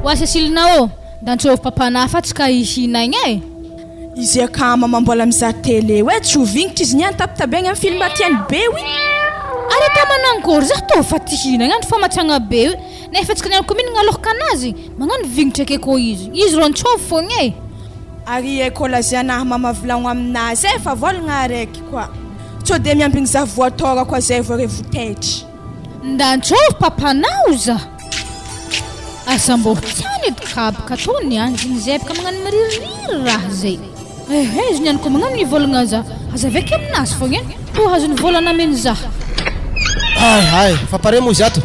Oa Cecilina ô, nda antsôvy papanah fa tsy ka hihinagna e! Izy akama ma mbola mizaha télé oe tsy ho vignitra izy niany tabitabegny am film tiany be oi. Ary ata manangory zah tô fa ty hinagna andro famatsagna be io nefa tsika niany ko mihinagna aloka anazy magnano vignitra ake ko izy izy rô antsôvy fogna e. Ary e kôlaziana mama vilagno aminazy e fa vôlagna araiky koa tsô de miambigny zah voatôra koa zay vô revo taitry. Ndantsôvy papanao zah. Asa mbô tsany edy kabaka tô niany izy nizebaka magnano miririry raha zay. Ehe izy niany ko magnano nivôlagna zah aza avy aminazy fogna e tô azony vôlana ameny zah. Hay hay fa pare moa izy ato.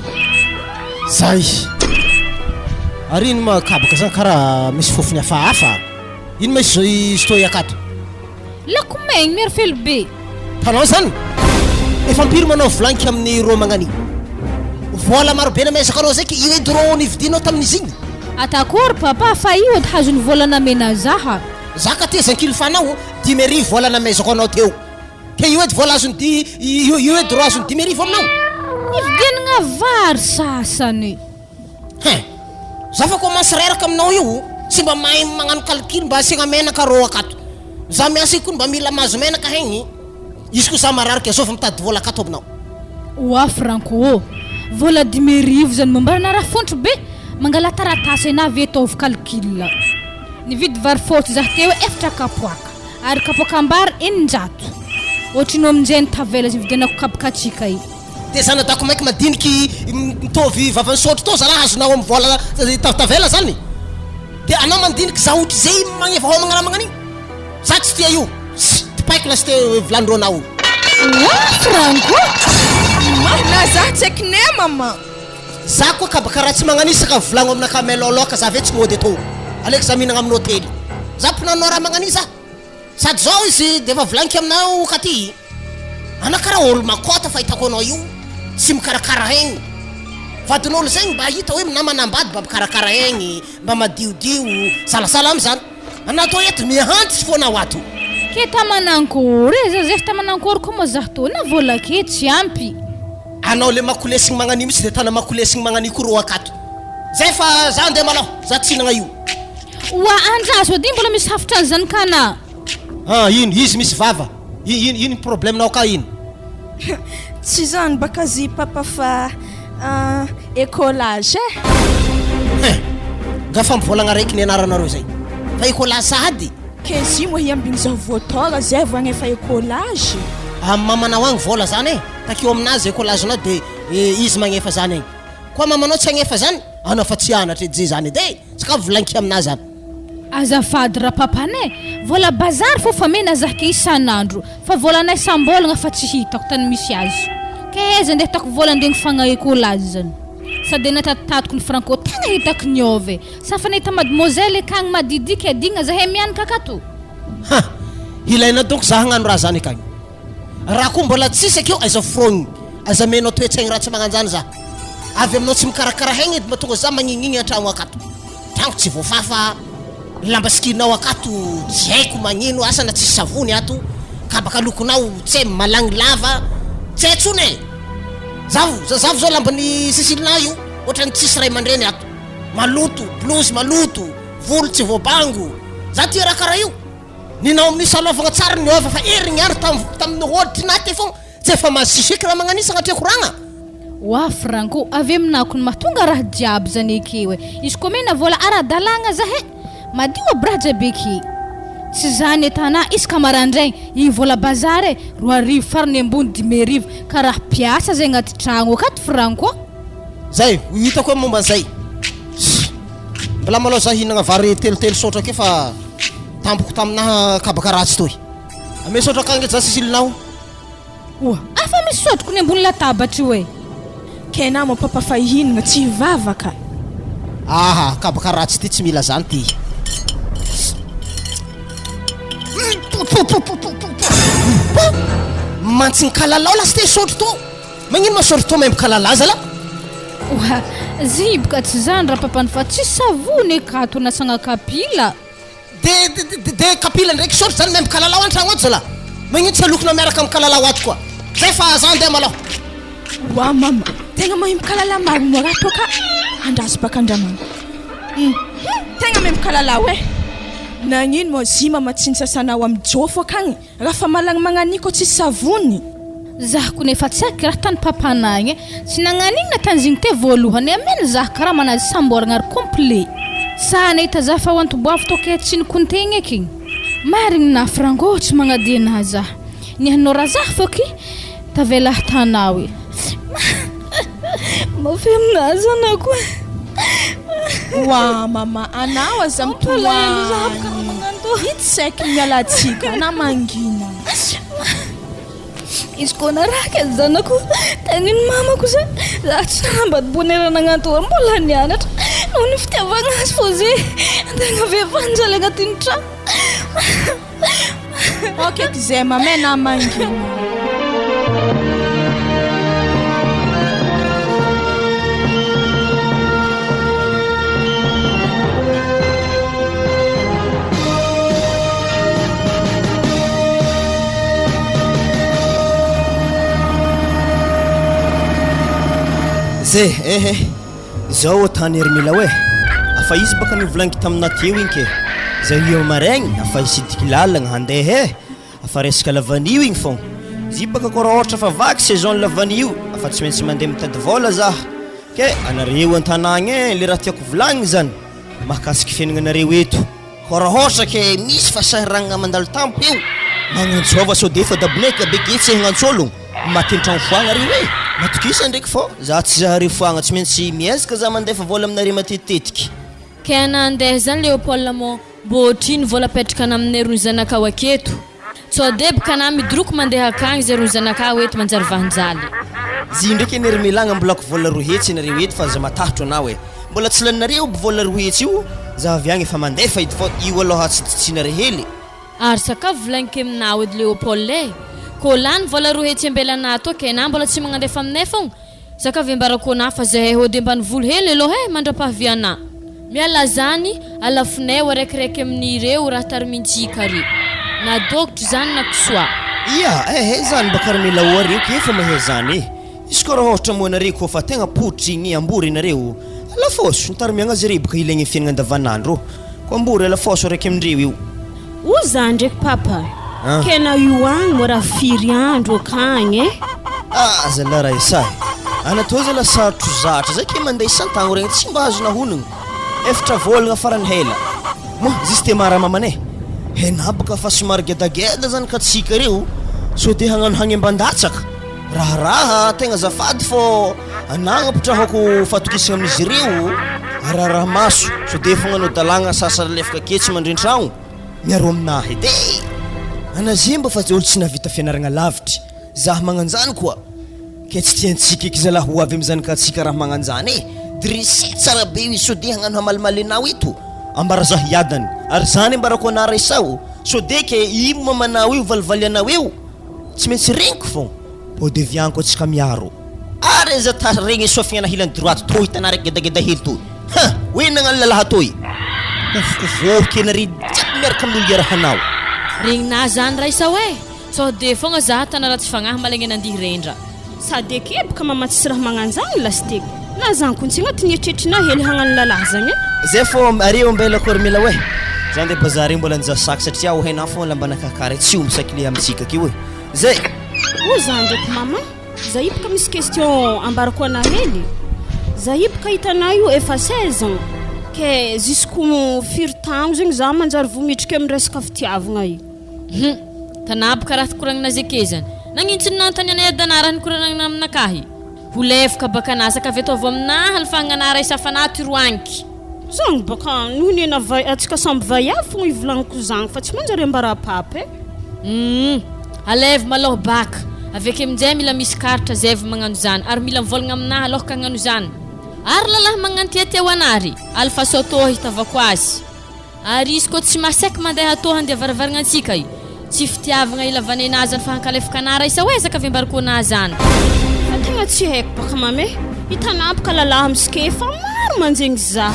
Zay. Ary ino ma kabaka zany karaha misy fofony hafahafa. Ino ma izy izy toa akato? Lako maigny miaro felo be. Tanao zany? Efa ampiry manao volagniko amin'ny rô magnan'igny? Vola maro be namezako anao zay ke io edy rô nividianao tamin'izy igny. Atakory papa fa io edy hazon'ny vola namena zaha. Za ka ty zankilifanao 5000 vola namezako anao teo. Ke io edy vola azon'ny di io io edy rô azon'ny 5000 aminao. Nividianagna vary sasany. Hein! Za fa commence reraka aminao io, tsy mba mahay magnano calcul mba asiagna menaka rô akato. Za miasa io koa mba mila mahazo menaka hein! Izy koa za marary ke zôvy mitady vôla akato aminao. Oa Franco ô! Vôla 5000 zany momba na raha fontry be! Mangalà taratasy enà avy ataovy calcul. Nividy vary fôtsy zah teo efatra kapoaka, ary kapoakam-bary 600. Otrino aminjay ny tavela zay nividianako kabakatsika io. Dia zanadako maiky madiniky mitovy vavan'ny sotro tô zalahy azonao am vola tavela zany dia anao mandiniky za ohatry zay magnefa homagna raha magnan'igny za tsy tia io tipaiko lasite vilany anao. Oa Franco! Na za tsy haiko ne maman. Za koa kabaka raha tsy magnano isaka volagno aminakahy melôlôka za ve tsy mody atô aleoko za mihinagna amin'ny hôtely za mpinanao raha magnan'io za. Sady zao izy de efa volagniko aminao katy, anao karaha olo makôta fahitako anao io, tsy mikarakara aigny, vadin'olo zegny mba hita hoe na manambady mba mikarakara aigny, mba madiodio, salasala amizany, anao tô eto mihantitry fô anao ato. Ke ta manankory e, za zay ta manankory koa moa zah tô na vola ke tsy ampy. Anao le makolesigny magnanio mitsy de tana makolesigny magnanio koa rô akato, zay fa za andeha malôha, za tsy hinagna io. Oa andraso edy mbola misy hafitra an'izany ka na. Ah ino izy misy vava ino ino problème nao ka ino. Tsy zany baka zy papa fa écolage eh. Hein! Nga fa mivolagna raiky nianaranareo zay fa écolage sahady. Ke zy moa hiambigny zaho voatôra zay vao agnefa écolage. Amy mamanao agny vola zany eh, takeo aminazy écolage nao de izy magnefa zany agny. Koa mamanao tsy agnefa zany, anao fa tsy hianatra edy zay zany edy eh. Ska volagniko aminah zany. Azafady rapapanay, vola bazary fô famena zah ke isan'andro fa volanay isam-bolagna fa tsy hitako tany misy azy. Ke aiza ndeha hitako vola ndeha nifagna écolage zany. Sady natatatiko ny franco tegna hitako niôva e. Sa fa nahita mademoiselle akagny madidiky adigna zahay mianaka akato? Ha! Ilaina donko za hagnano raha zany akagny. Raha koa mbola tsisy akeo aiza forogniny. Aza amenao toetsaigny ratsy magnanjany za. Avy aminao tsy mikarakara hegny edy mahatonga za magnignigny antragno akato. Tragno tsy voafafa, lamba sikinao akato tsy haiko magnino asa na tsisy savony ato, kabaka lokonao tsy hay malagny lava, tsy hay tsony e! Zavo, zazavo zao lamban'i Cecilina io, ohatran'ny tsisy ray aman-dreny ato. Maloto, blouse maloto, volo tsy voabango. Za tia raha karaha io. Ninao amin'ny salaovagna tsara niova fa herigny andro tam tamin'ny hoditry naty fogna. Tsy efa maziziky raha magnan'io sagnatria koragna. Oa Franco, avy aminah ko ny mahatonga raha jiaby zany ekeo e, izy ko omena vola ara-dalagna zahay, madio aby raha jiaby eke. Tsy zany e Tana, isaka marandraigny, igny vola bazary e, 2000 farany ambony 5000, ka raha mpiasa zay agnaty tragno akato Franco a. Zay, ho hitako eo momba an'izay. Mbola malao za hihinagna vary telotelo saotra akeo fa tampoko taminaha kabaka ratsy toy. Ame saotra akagny za sisilinao. Oa, afa misy sotroko ny ambony latabatra io e. Kay nama papa fa hihinagna tsy hivavaka. Aha, kabaka ratsy ty tsy mila zany ty. Mantsigny kalalao lasy te sotro tô. Magnino ma sotro tô maimbo kalalà zala? Oa, ziboka tsy zany rapapany fa tsisy savony akato anasagna kapila. De de de kapila ndraiky sotro zany maimbo kalalao antragno ato zalah. Magnino tsy alokinao miaraka am kalalao ato koa. Zay fa za andeha malao. Oa mama, tegna maimbo kalala marigny moa raha tô ka. Andraso baka andramana. Hum tegna memboka lalao eh! Nagnino moa zy mama tsy nisasanao am jôfo akagny raha fa malagny magnan'io kô tsisy savony? Zah ko nefa tsy haiko raha tany papana agny eh! Tsy nagnano inona tanjigny te voalohany ameno zah karaha manazy samboragna ary complet! Sa nahita zah fa ho antoboavo tô ke tsy nikontegna eky igny? Marigny na frango tsy magnadia anah zah! Ny anao raha zah fô ky tavela tanao e! Mafy aminah zanako e! Oa mama anao aza mitomany ito saiky miala tsika anah mangina. Izy koa naraka ny zanako tanin'ny mamako zay za tsy nanambady bonera nagnanto ary mbola nianatra noho ny fitiavagna azy fô zay antegna vehivavy nijaly agnatin'ny tragno. Ok eky zay mamay na mangina. Ze eh eh Zao tany ry Milao eh Afa izy baka nivolagniko taminah teo igny ke Zay io maraigny afa hisidiky lalagna handeha eh Afa resaka lavanio igny fô Zy baka kô raha ôhatra fa vaky saison lavanio afa tsy maintsy mandeha mitady vôla zah Ke anareo an-tanagna eh le raha tiako volagniny zany mahakasiky fiaignanareo eto Koa raha ohatra ke misy fahasahiranana mandalo tampoka eo, magnantsôva sao de efa daboneka be ke tsy hagnantso ologno, maty an-tragno foagna reo e! Matokisa ndreky fô za tsy zahareo foagna, tsy maintsy miezaka za mandefa vôla aminareo matetitetiky. Ke nandeha zany Léopold mô mbô otrino vôla apetraka naminay rony zanakao aketo? Sao deboka na midoroko mandeha akagny zay rony zanakao eto manjary vahinjaly. Zy ndreky anie ry Melagna ambolako vola 200 nareo eto fa aza matahotro anao e! Mbola tsy laninareo aby vola 200 io, za avy agny efa mandefa edy fô io aloha tsy ditsiana hely. Ary sakafo volagniko aminao edy Léopold e! Kô lany vola 200 ambelanà ato ke na mbola tsy magnandefa aminay fogna, Zaka ve mbarako anah fa zahay hody ambanivolo hely aloha eh mandrapahavianah. Miala zany alafonay ho araikiraiky amin'ireo raha tarimintsika re. Na dogotro zany na kisoa. Ia eh eh zany mba Carmela oa reo ke efa mahay zany eh. Izy koa raha ohatra moa nareo koa fa tegna potry igny ambory nareo alafôso ny tarimiagna azy reboka ilaigny fiainagna andavanandro ko ambory alafôso araiky amindreo io. O za ndreky papa kena io agny mora firy andro akagny eh. Ah zalahy raha esahy ana toa zalahy sarotro zatra zay ke mandeha isan-tagno regny tsy mba azona honogno efatra vôlagna farany hela moa juste mara mamanay hena baka fa somary gedageda zany ka tsika reo sao de hagnano hagnemban-datsaka raharaha tegna azafady fô anagnam-pitrahako fatokisagna amin'izy ireo araharaha maso sao de efa agnano dalàgna sasany lefaka ake tsy mandrin-tragno miaro aminahy edy e! Ana zemba fa olo tsy nahavita fianaragna lavitry zah magnanjany koa ke tsy tiantsika eky zalah ho avy amizany ka tsika raha magnanjany e! Dressé tsara be io sao de hagnano hamalimaly anao eto ambara zah hiadana ary zany ambarako anah raisao sao de ke io mamanao io valivalianao eo tsy maintsy regniko fô Odevianko antsika miaro. Ary aza ta regny sofignana hilany droite toy hitanà raiky gedageda hely toy. Ha! Hoe nagnano lalaha toy. Hovokovoky anare jiaby miaraka amin'olo iarahanao. Regninà zany raisa oe! Sao de fogna za tana ratsy fagnahy malaigna nandihy rendra. Sady ekebka mama tsisy raha magnanjagny lasiteko na zany ko tsy agnatin'ny eritreritrinah hely hagnano lalahy zagny e. Zay fô areo ambela koa ry mila oe. Za ndeha bazary igny mbola nizaha sac satria ao hainà fô lambanakakara tsy omby sac le amintsika akeo e. Zay! O za ndraiky mama, za io boka misy question ambarako anah hely, za io boka hitanah io efa 16 ans, ke jusqu'au firy tagno zegny za manjary voa mihitriky amin'ny resaka fitiavagna io. Hum! Tanà boka raha koragnina zeke zany, nagnino tsy nanontanianay adanà raha nikoragnina aminakahy? Ho lefaka baka nasaka avy eto avy aminah ny fagnanara isafana tiroagniky. Zagny baka noho ny ena vay atsika samby vaiavy fogna ivolagniko zagny fa tsy manjary ambara papa e. Humm alaivo malôha baka, avy ake aminjay mila misy karatra zay vao magnano zany ary mila mivôlagna aminah alôha ka hagnano zany. Ary lalahy magnano tiatia ho anah ry, alefaso atô hitavako azy. Ary izy koa tsy masaiky mandeha toa handeha varavaragna antsika io. Tsy fitiavagna ilavana enazy zany fa hankalefaka anah raha isa hoe zaka avembariko anah zany. Fa tegna tsy haiko baka mame, hitanah baka lalahy amizke fa maro manjegny zah,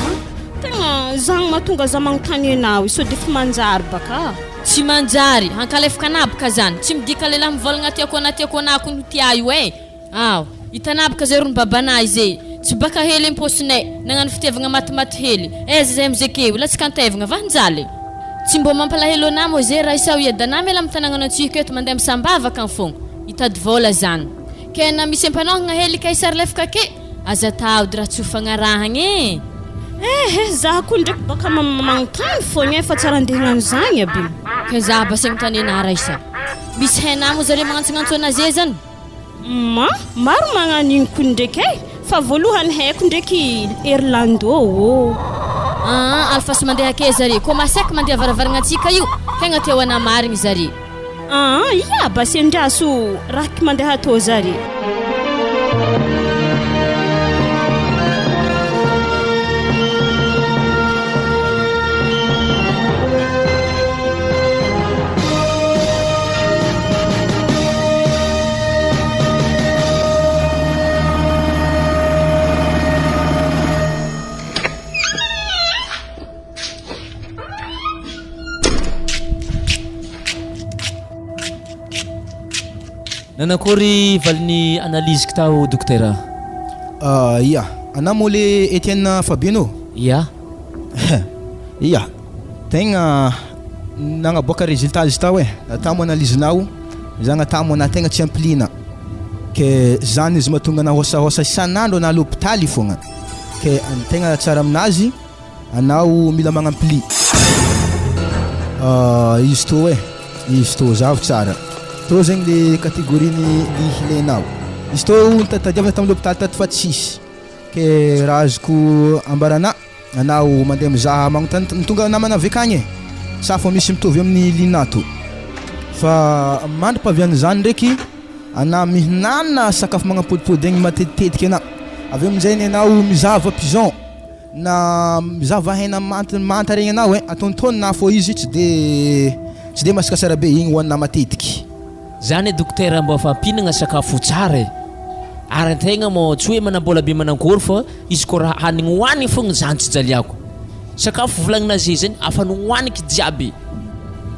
tegna zagny mahatonga zah magnontany anao io sao de efa manjary baka. Tsy manjary, hankalefaka anah baka zany, tsy midika lehilahy mivolagna tiako anah tiako anah kony ho tia io eh. Ao, hitanah baka zay rony babanah izy eh. Tsy baka hely am-paosinay, nagnano fitiavagna matimaty hely. Aiza zay amizay keo, latsaka an-taivagna va hanjaly? Tsy mbô mampalahelo anah moa ze raha isaho hiadanah miala am tanagnanao antsihiko eto mandeha misambava akagny fogna, hitady vôla zany. Ke na misy ampanôhagna hely kay sary lefaka ke, aza ataody raha tsy ho fagnarahagna e! Ehe, zah koa ndraiky baka magnontany fogna e, fa tsara andeha hagnano zagny aby. Ke zah basy agnontany anah raisa. Misy hainah moa zare magnantsognantso anah ze zany? Ma, maro magnano igny ko ndraiky e! Fa voalohany haiko ndraiky Erlando ô! Aa, alefaso mandeha akaiza zare, ko masaiky mandeha varavaragna antsika io, tegna te ho anah marigny zare. Aa, ia basy andraso raha mandeha atao zare. Nanakory valin'ny analyse-ko tao dokotera? Ah, ia. Anà moa le Etienne Fabien ô? Ia. Ia. Tegna nagnaboaka résultat izy tao e. Natao analyse-nao, zagna tamo anà tegna tsy ampiliana. Ke zany izy mahatonga anà hôsahôsa isan'andro anà l'hôpitaly fogna. Ke ny tegna tsara aminazy, anao mila magnampli. Izy tô e, izy tô zahavo tsara. Tô zegny le catégorie-ny li ilainao. Izy tô nitadiavina tamin'ny l'hôpitaly tato fa tsisy. Ke raha azoko ambaranà. Anao mandeha mizaha magnontany ny tonga namana avy akagny e! Sa fa misy mitovy amin'ny linato? Fa mandra-pahavian'izany ndraiky anà mihinana sakafo magnampodipody aigny matetitetika anà. Avy eo amin'izay ny anao mizahava pigeon na mizahava hena manta manta regny anao e, ataontaonina fô izy tsy de tsy de masaka tsara be, igny hohanina matetiky. Zany dokotera mba fampihinagna sakafo tsara e! Ary antegna moa tsy hoe manambola be manankory fa izy koa raha hanigny hoanigny fogna zany tsy jaliako. Sakafo volagnina ze zany afa nohoaniky jiaby.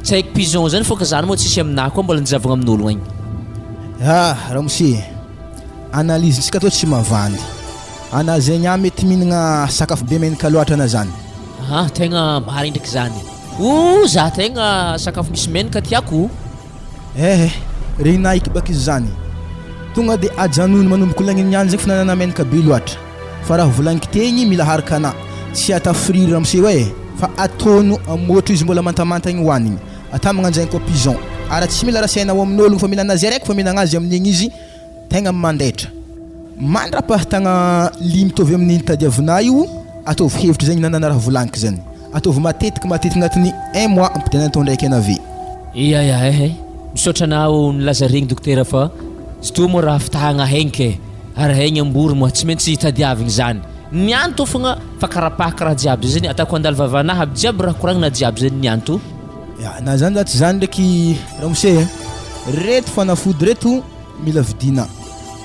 Tsy haiko pigeon zany fô ka zany moa tsisy aminahy koa mbola nijavogna amin'ologno agny. Ah ramose, analyse-ntsika tô tsy mavandy. Ana zegny ah mety mihinagna sakafo be menaka loatra ana zany. Ah tegna marigny ndraiky zany. Oh za tegna sakafo misy menaka tiako. Eh eh, regninah ikibaka izy zany. Tonga de ajanony manomboka lagniny niany zegny finanana menaka be loatra. Fa raha volagniko tegny mila aharaka anah. Tsy ata friry ramose oe fa ataono amotro izy mbola mantamanta igny hoanigny. Ata magnanjegny koa pigeon. Ara tsy mila rasaina ao amin'ologno fa mila anazy araiky fa mihinagna azy amin'igny izy Tegna mandaitra. Mandra-pahatagna li mitovy amin'ny tadiavinà io, ataovy hevitra zegny nanana raha volagniky zany. Ataovy matetiky matetiky agnatin'ny un mois ampidianana atao ndraiky anà ve. Ia ia eh eh, misaotra anao nilaza regny dokotera fa tsy toa moa raha fitahagna haigny ke, ary haigny ambory moa tsy maintsy tadiavigny zany, ny anto fogna fa karapahaka raha jiaby zay zany ataoko handalo vavanahy aby jiaby raha koragnina jiaby zany ny anto. Ya, na zany za tsy zany ndraiky ramose eh, reto fanafody reto Mila vidiana.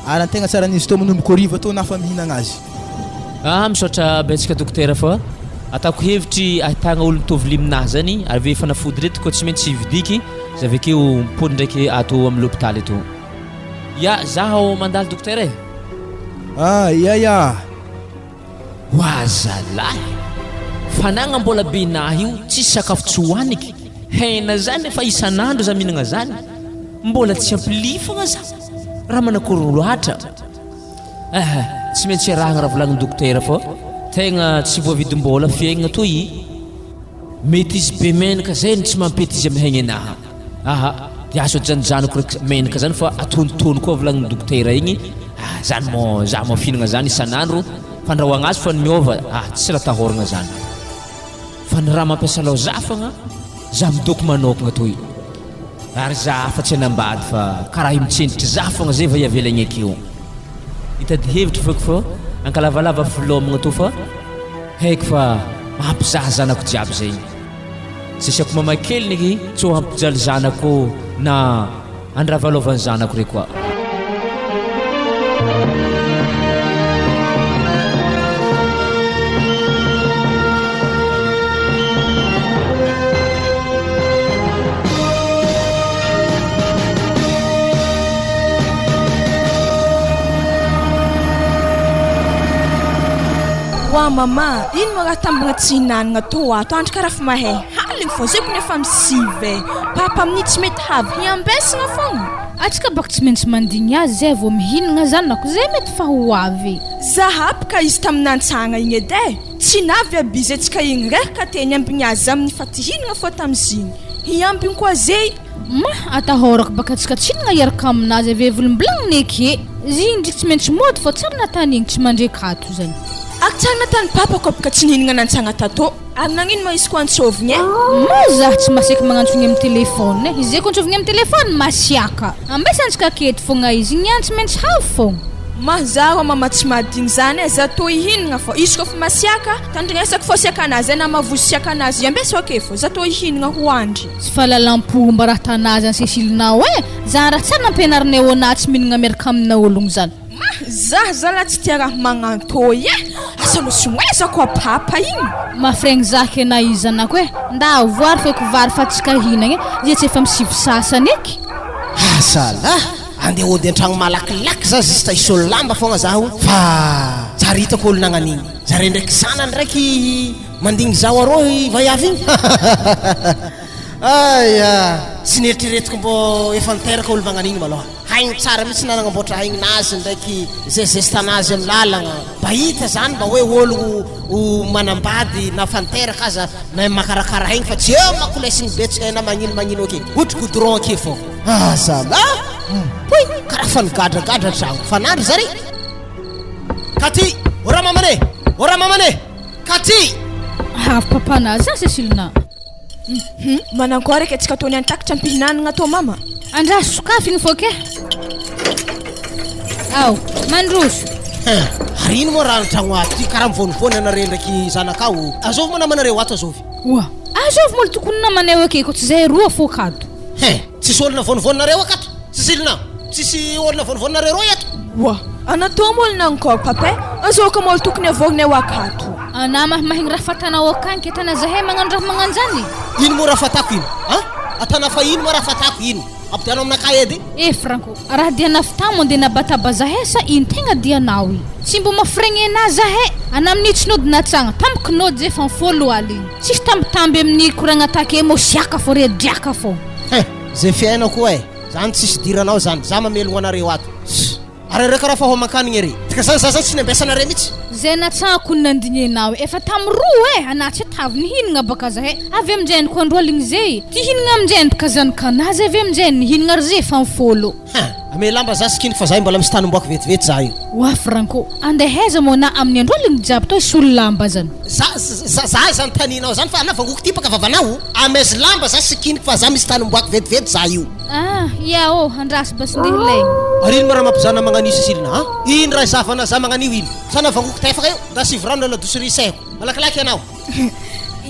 Ary antegna tsara an'izy tô manomboka hariva tô na fa mihinagna azy. Ah misaotra betsaka dokotera fa ataoko hevitry ahitagna olo mitovy liminahy zany ary ve fanafody reto koa tsy maintsy vidiky za avekeo mipody ndraiky ato amin'ny l'hôpital eto. Ya zaho mandalo dokotera e. Ah ya ya. Oa zalahy! Fanagna mbola be nahy io tsisy sakafo tsy hoaniky, hena zany efa isan'andro za mihinagna zany, mbola tsy ampy lifagna za, raha manakory loatra? Eh, tsy maintsy iarahagna raha volagnin'ny dokotera fa tegna tsy voavidim-bola fiaignana toy. Mety izy be menaka zay no tsy mampety izy am hegnenaha. Aha, de azo ajanonjanoko rek menaka zany fa atonitony koa volagnin'ny dokotera igny, ah zany mo za mo fihinagna zany isan'andro, fandrahoagna azy fa ny miôva ah tsisy raha atahoragna zany. Fa ny raha mampiasa lô za fogna za midoko manokagna toy. Ary za afa tsy hanambady fa karaha io mitsendriky za fogna zay va iavela igny akeo. Hitady hevitry foko fa ankalavalava filômagna tô fa. Haiko fa mampizaha zanako jiaby zay. Tsy asiako mama kely ny tsô hampijaly zanako na andravalovan'ny zanako re koa. mama, ino moa raha tambagna tsy hinanagna tô ato andry karaha fa mahay haligny fô zay kony efa misivy e. Papa amin'io tsy mety havy hiambesagna fogna. Atsika baka tsy maintsy mandigny azy zay vao mihinagna zanako, zay mety fa ho avy. Za aby ka izy tamin'ny nantsagna igny edy e. Tsy navy aby izy atsika igny reraka te niambigny azy amin'ny fa ty hinagna fô tamizigny. Hiambigny koa zey. Ma, atahorako baka tsika tsy hinagna hiaraka aminazy avy volombilagniny eky e. Izy ndriky tsy maintsy mody fô tsara natany igny tsy mandreky ato zany. Ary tsara natany papa ko baka tsy nihinagna nantsagna tato. Ary nagnino ma izy ko antsovigny e? Ma zah tsy maseky magnantsogny amy telephone e. Izy ko antsovigny amy telephone masiaka. Ambesantsika aketo fogna izy niany tsy maintsy havy fogna. Ma zah rô mama tsy mahadigny zany e, zah tô hihinagna fô izy kôfa masiaka tandrignesako fô siakanazy e na mavozo siakanazy ambeso ake fô zah tô hihinagna ho andry. Tsy fahalalam-pomba raha tanà zany Cecilinao e! Zany raha tsary nampianarinay onà tsy mihinagna miaraka amina ologno zany. Ma, zah zala tsy tia raha magnantô e! Asa lo somoezako koa papa igny. Mafregny zah ke na iza zanako e! Ndao voary feky vary fa tsika hihinagna e! Izy tsy efa misivy sasany eky. Azalah! Andeha hody an-tragno malakilaky zah juste hisolo lamba fogna zaho fa tsary hitako olo nagnan'igny. Zare ndraiky zanany ndraiky mandigny zaho arô i vaiavy igny. Aya! Tsy nieritreretiko mbô efa niteraka olo magnan'igny malôha. Haigny tsara mihitsy nanagnamboatra haigninazy ndraiky ze zestanazy amy lalagna. Mba hita zany mba hoe olo ho manambady na fa niteraka aza mahay makarakara haigny fa tsy eo makolesigny be tsy hay na magnino magnino ake. Ohatry goudron ake fô. Azalah! Hoy! Karaha fa nigadragadra tragno fa nandry zare. Katy! Ô ramamane! Ô ramamane! Katy! Avy papanazy zany Cecilina. Hum, manankory eky antsika tony antakitra ampihinanagna tô mama? Andraso sokafy igny fô ke. Ao, mandroso. Hein, ary ino moa raha antragno ato ty karaha mivônivôny anare ndraiky zanakao. Azovy moa namanareo ato azovy? Oa, azovy moa tokony namanay ake ko tsy zahay roa fô kato. Hein, tsisy olona vônivôninareo akato? Sisilina, tsisy olona vônivôninareo roa eto? Oa, ana tô moa olona ankôry papa e, azô ka moa tokony avôrinay ho akato. Ana mahimahigny raha fatanao akagny ke tana zahay magnano raha magnanjany. Ino moa raha fatako ino? An? Atana fa ino moa raha fatako ino? Ampidianao aminakahy edy. Eh Franco, raha dia nafitamo andeha nabataba zahay sa ino tegna dianao io? Tsy mbo mafiregnena zahay, ana amin'io tsy nody natsagna, tampoky nody zay fa nifôlo aligny. Tsisy tambitamby amin'ny koragna take mô siaka fô redriaka fô. Hein! Ze fiainako koa e! Zany tsisy idiranao zany, za mamelogno anareo ato. Ary areo karaha fa homan-kanigny ery. Dika zany za zany tsy niambesanare mitsy. Zay natsahako ny nandinenao efa tam roa eh anah tsy tavy nihinagna baka zahay avy aminjeny ko andro aligny zay ty hihinagna aminjeny bka zanakanah zay avy aminjeny nihinagna ry zay efa fôlo. Hein! Ame lamba za sikiny fa zahay mbola misy tany omboako vetivety za io. Oa Franco, andeha aiza moa anah amin'ny andro aligny jiaby tô hisolo lamba zany. Za za za aiza anontanianao zany fa anah vangoko ty baka vavanao. Amez lamba za sikiniko fa za misy tany omboako vetivety za io. Ah, ia ô, andraso basy ndeha ilaigny. Ary ino ma raha mampizana magnanio Cecile a? Ino raha izavana za magnanio ino? Sa navangoko tefaka io? Nda sivy rano ladosy risehiko. Malakilaky ianao.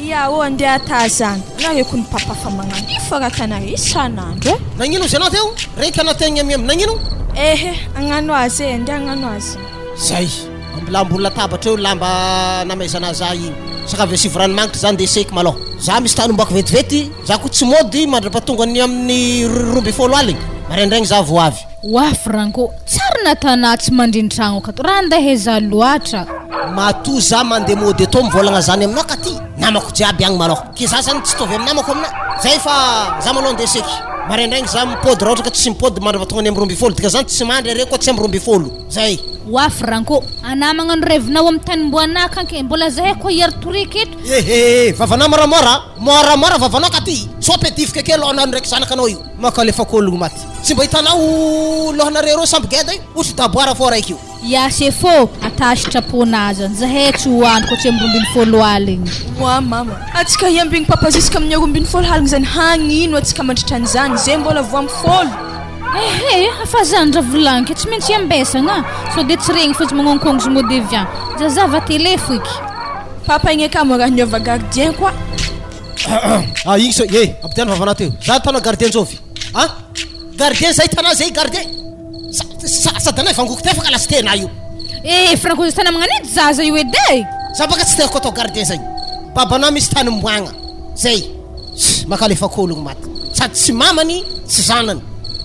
Ia ô, andeha atazana. Nareo ny papa fa magnanio fa raha tanare isan'andro e. Nagnino ozy anao teo? Renky anao teo niamiamy nagnino? Ehe, agnano azy e, andeha agnano azy. Zay. Ambilà ambony latabatra eo lamba namaizana za igny. Saka avy asivo ranomagnitra za ndeha seky malôha. Za misy tany ombako vetivety, za koa tsy mody mandrapatonga ny amin'ny 12 aligny. Maraindraigny za vao avy. Oa Franco, tsary natanà tsy mandreny tragno akato, raha ndeha za loatra. Matoa za mandeha mody atô mivôlagna zany aminao ka ty namako jiaby agny malôha. Ke za zany tsy tovy amin'ny namako aminà zay fa za malôha ndeha seky. Maraindraigny za mipôdy raha ohatra ka tsy mipôdy mandrapatonga ny amin'ny 12 dika zany tsy mandry are koa tsy amin'ny 12. Zay. Oa Franco, anà magnano rêve-nao amin'ny tanimboanà kanke mbola zahay koa hiaritoriky eto. Ehe, vavanao moramora a! Moramora vavanao ka ty! Sao ampiadiviko eke lohanao ndraiky zanakanao io. Makalefako ologno maty. Tsy mba hitanao lohanareo reo samby geda io? Ohatry daboara fô raiky io. Ya sefo, atasitra pona zany, zahay tsy ho andro koa tsy amin'ny 12 aligny. Oa mama, atsika hiambigny papa jusque amin'ny 12 aligny zany hagnino atsika mandritra an'izany, zay mbola voa amin'ny fôlo. Ehe, fa zany ra volagniko e, tsy maintsy iambesagna, sao de tsy regny fa izy magnonkogno izy mody avy agny, zazava tele foiky. Papa igny akama raha niova gardien koa. Ah igny sao eh ampidiano vavanao teo. Za tana gardien jovy. Ah gardien zay tana zay gardien. Sa sa sady anay vangoko teo fa ka lasa tena io. Eh Franco zay tana magnanidy zaza io edy e. Za baka tsy tiako atao gardien zay. Babanao misy tany omboagna. Zay. Makalefako ologno maty. Sady tsy mamany tsy zanany.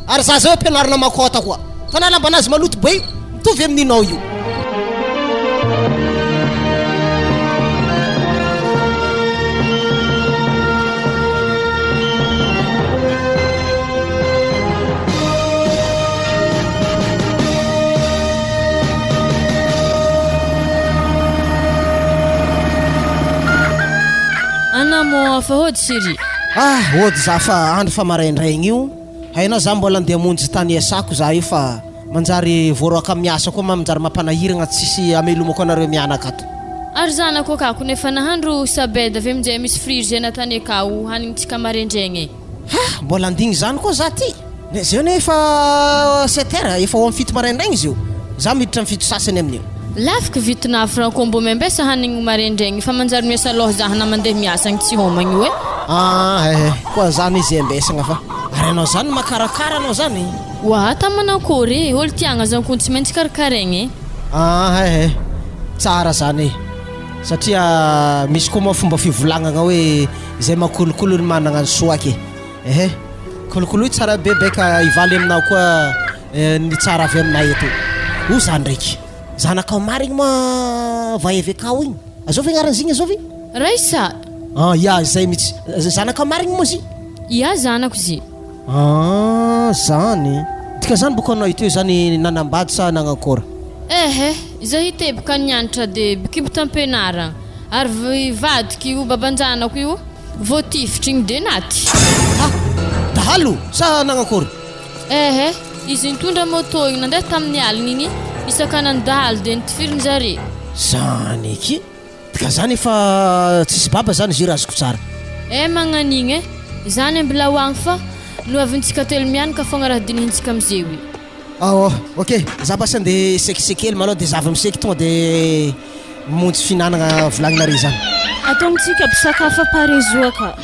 Ary za zao ampianarina makôta koa. Tana lambanazy maloto be io. Mitovy amin'inao io. moa fa hody chérie? Ah, hody za fa andro fa maraindraigny io. Hainao za mbola andeha hamonjy tany iasako za io fa manjary voaroaka miasa koa manjary mampanahiragna tsisy amelomako anareo mianaka ato. Ary zanako akako nefa nahandro sabed avy aminjay misy friry zay natany akao hanignintsika maraindraigny e. Ha! Mbola andigny zany koa za ty. Zay anie efa sept heures, efa ho amin'ny fito maraindraigny izy io. Za miditra amin'ny fito sasany amin'io. Lafiky vitinà franco mbô miambesa hanigny maraindraigny fa manjary miasa lôha zah na mandeha miasa agny tsy homagna io e. Ah eh, koa zany izy ambesagna fa ary anao zany makarakara anao zany. Oa ta manakôry e, ôlo tiagna zany kony tsy maintsy karakaraigny e. Ah eh, tsara zany e, satria misy koa moa fomba fivolagnagna hoe izay makolokolo ny managna ny soa ke. Ehe, kolokoloy tsara be beka hivaly aminao koa ny tsara avy aminay eto. O za ndraiky. Zanakao marigny moa vaevekao igny? Azovy agnaran'izy igny azovy? Raissa! Ah ya, izay mihitsy. Zanakao marigny moa izy? Ya, zanako izy. Ah, zany. Dikan'izany boko anao ito zany nanambady sa nagnankôry? Ehe, izaho hiteboka nianatra de bikibo tampenaragna ary vadiko io baban-janako io. Voatifitra igny de naty. Ha! Dahalo sa nagnakory? Ehe, izy nitondra moto igny nandeha tamin'ny aligny igny, nisakanan'ny dahalo de nitifirin zare. Zany eky, ka zany efa tsisy baba zany izy io raha azoko tsara. Eh magnan'igny eh, zany ambila ho agny fa nohavintsika telo mianaka fogna raha dinihintsika amizeo i. Ao, ok, za basy andeha sekiseky hely malôha de za avy miseky tonga de mamonjy fihinanagna volagninareo zany. Ataontsika mpisakafo aparezoa ka.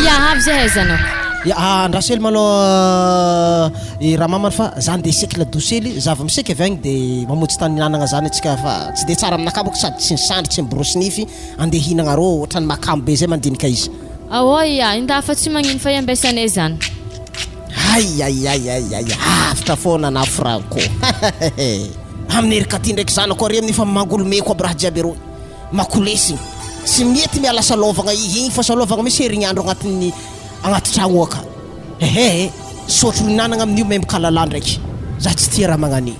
Ia avy zay haizanako. Ia, andraso hely malôha i ramamany fa za andeha hiseky ladosy hely, za avy miseky avy agny de mamonjy tany hihinanagna zany antsika fa tsy de tsara aminakahy manko sady tsy nisandry tsy niborosy nify andeha hihinagna rô ohatran'ny mahakamo be zay mandinika izy. Ao ia, indahy fa tsy magnino fa iambesanay zany. Hay hay hay hay hay avotra foana na Franco hehehe Amin'ny erika aty ndraiky zanako ary amin'ny efa mangolomeko aby raha jiaby aroy makolesy tsy mety miala salovagna igny fa salovagna misy herignandro agnatin'ny agnaty tragno aka hehehe sotro hinanagna amin'io membo kalala ndraiky za tsy tia raha magnan'io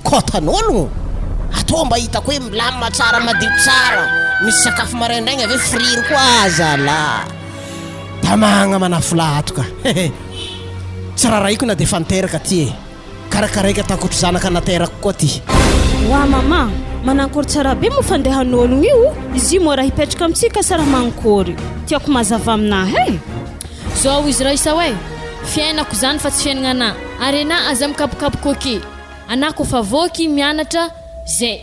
kôtan'ologno atao mba hitako hoe milamina tsara madio tsara misy sakafo maraindraigny avy eo friry koa aza lah Tamagna manafolahy ato ka. Hehe. Tsy rarahiko na dia efa niteraka ty e. Karakaraiko ataoko ohatry zanaka naterako koa ty. Wa mama, manankory tsara be moa fandehan'ologno io, izy io moa raha hipetraka amintsika sa raha mankory? Tiako mazava aminahy e. Zao izy Raissa oe, fiainako zany fa tsy fiaignana anà, ary anà aza mikapokapoka ok, anà kofa voky mianatra, zay.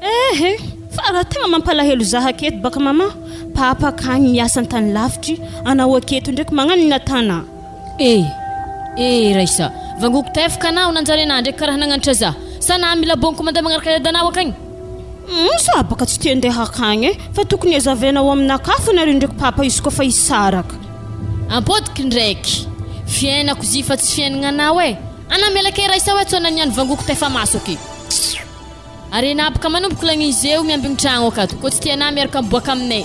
Ehe, fa raha tegna mampalahelo zah aketo baka mama, papa akagny miasa antany lavitry, anao aketo ndraiky magnano ino atana? Eh! Eh Raissa, vangoko tefaka anao nanjary anah ndraiky karaha nagnanatra zah, sa nah mila bonko mandeha magnaraka dadanao akagny? Humm zah baka tsy te andeha akagny eh, fa tokony azavainao aminakahy fa nareo ndraiky papa izy koa fa hisaraka. Ampodiko ndraiky, fiainako zy fa tsy fiaignanao eh, anah miala kay Raissa oe tsao naniany vangoko tefa maso aky. Ary enà boka manomboko lagn'izy eo miambigny tragno akato koa tsy tianà miaraka miboaka aminay.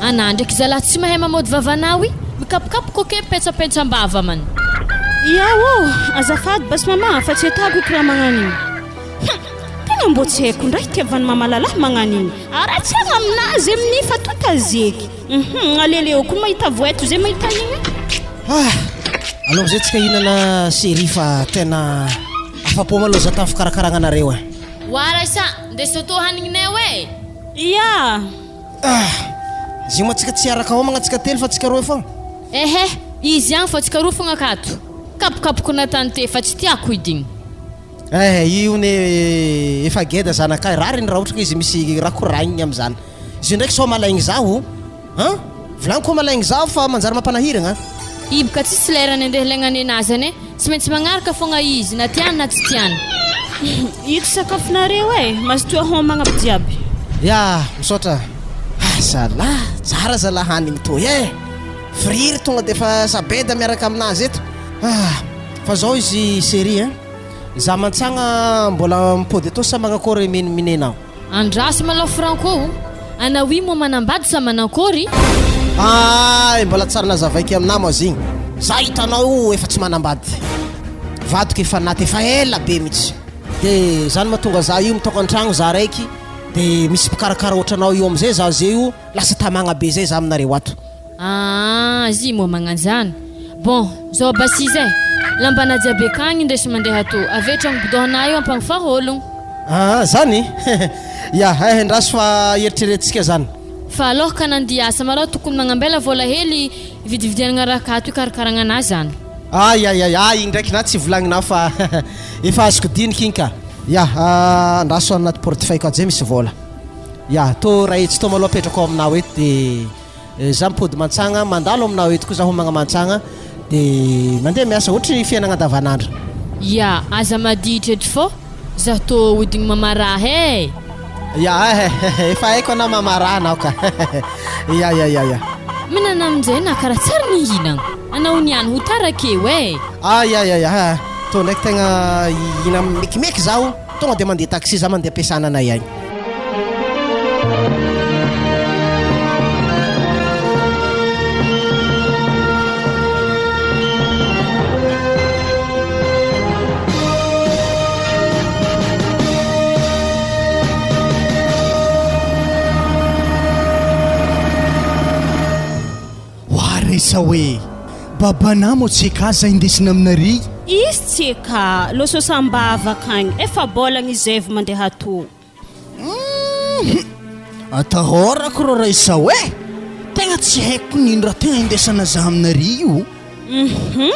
Anà ndraiky zalahy tsy mahay mamody vavanao i, mikapokapoka ok mipentsapentsam-bava man. Ia ô, azafady basy mama fa tsy atako io kiraha magnano igny. Hum, tegna mbô tsy haiko ndray itiavan'i mama lalahy magnano igny. Aratsiagna aminazy amin'ny fa tota zeky. Hum, aleleo koa mahita voeto zay mahita igny. Ah, aleo amizay tsika hihinana série fa tena Afapo malou za tam fikarakaragna anareo eh. Wa Raissa, ndeso tô hanigninay oe! Ia! Ah! Zio ma tsika tsy hiaraka homagna tsika telo fa tsika roe fogna. Ehe, izy ihany fa tsika roa fogna akato. Kapokapoko natany te fa tsy tiako hidigny. Eh, io ne efa geda zanakay, rariny raha ohatra ka izy misy raha koragniny amizany. Izy io ndraiky sao malaigny zaho. An! Volagniko fa malaigny zaho fa manjary mampanahiragna an! Hiboka tsisy lerany andeha legnanena zany e! Tsy maintsy magnaraka fogna izy na tiany na tsy tiany. Ito sakafonareo e! Mazotoa homagna aby jiaby. Ya! Misaotra. Ah zalah! Tsara zalah hanigny toy e! Friry tonga de efa sabeda miaraka aminazy eto. Ah! Fa zao izy chérie an! Za mantsagna mbola mipody etoa sa magnakôry minenao? Andraso malao Franco o! Anao io moa manambady sa manankôry? Hay! Mbola tsary nazavaiko aminah moa zigny. Za hitanao io efa tsy manambady. Vadiko efa naty efa ela be mitsy. De zany mahatonga za io mitokantragno za raiky de misy mpikarakara otranao io amizay za zay io lasa tamagna be zay za aminareo ato. Aa zy moa magnanzany. Bon, zao basy izy eh. Lambana jiaby akagny indesy mandeha ato. Avy eo tragno bodohanà io ampagnofaho ologno. Aa zany? Ya, eh andraso fa eritreretintsika zany. Fa aloha ka nandia asa malôha tokony magnambela vôla hely hividividianagna raha akato hikarakaragna anazy zany. Ay ay ay ay igny ndraiky na tsy volagninao fa efa azoko diniky igny ka. Ya, andraso anaty portefeuille-ko ato zay misy vôla. Ya, tô raha etsy tô malôha apetrako ao aminao eto de. Za mipody mantsagna, mandalo aminao eto koa za homagna mantsagna de mandeha miasa ohatry ny fiainagna andavanandro. Ya, aza maditra eto fô za tô odigny mamaraha eh! Ya eh, efa haiko anao mamaraha anao ka Ya ya ya ya. Minana aminjay na karaha tsary nihinagna, anao niany ho tara akeo eh! Ah ya ya ya, tô ndraiky tegna hihina mekimeky zaho. Tonga dia mandeha taxi za mandeha ampiasana anay agny. Oa resa hoe babanà moa tsy eka za indesina aminarey. Izy tsy eka, loso sambava akagny, efa bôlagna izy zay vao mandeha atô. Hum! Atahorako rô Raissa oe! Tegna tsy haiko n'ino raha tegna indesana za aminarey io. Hum!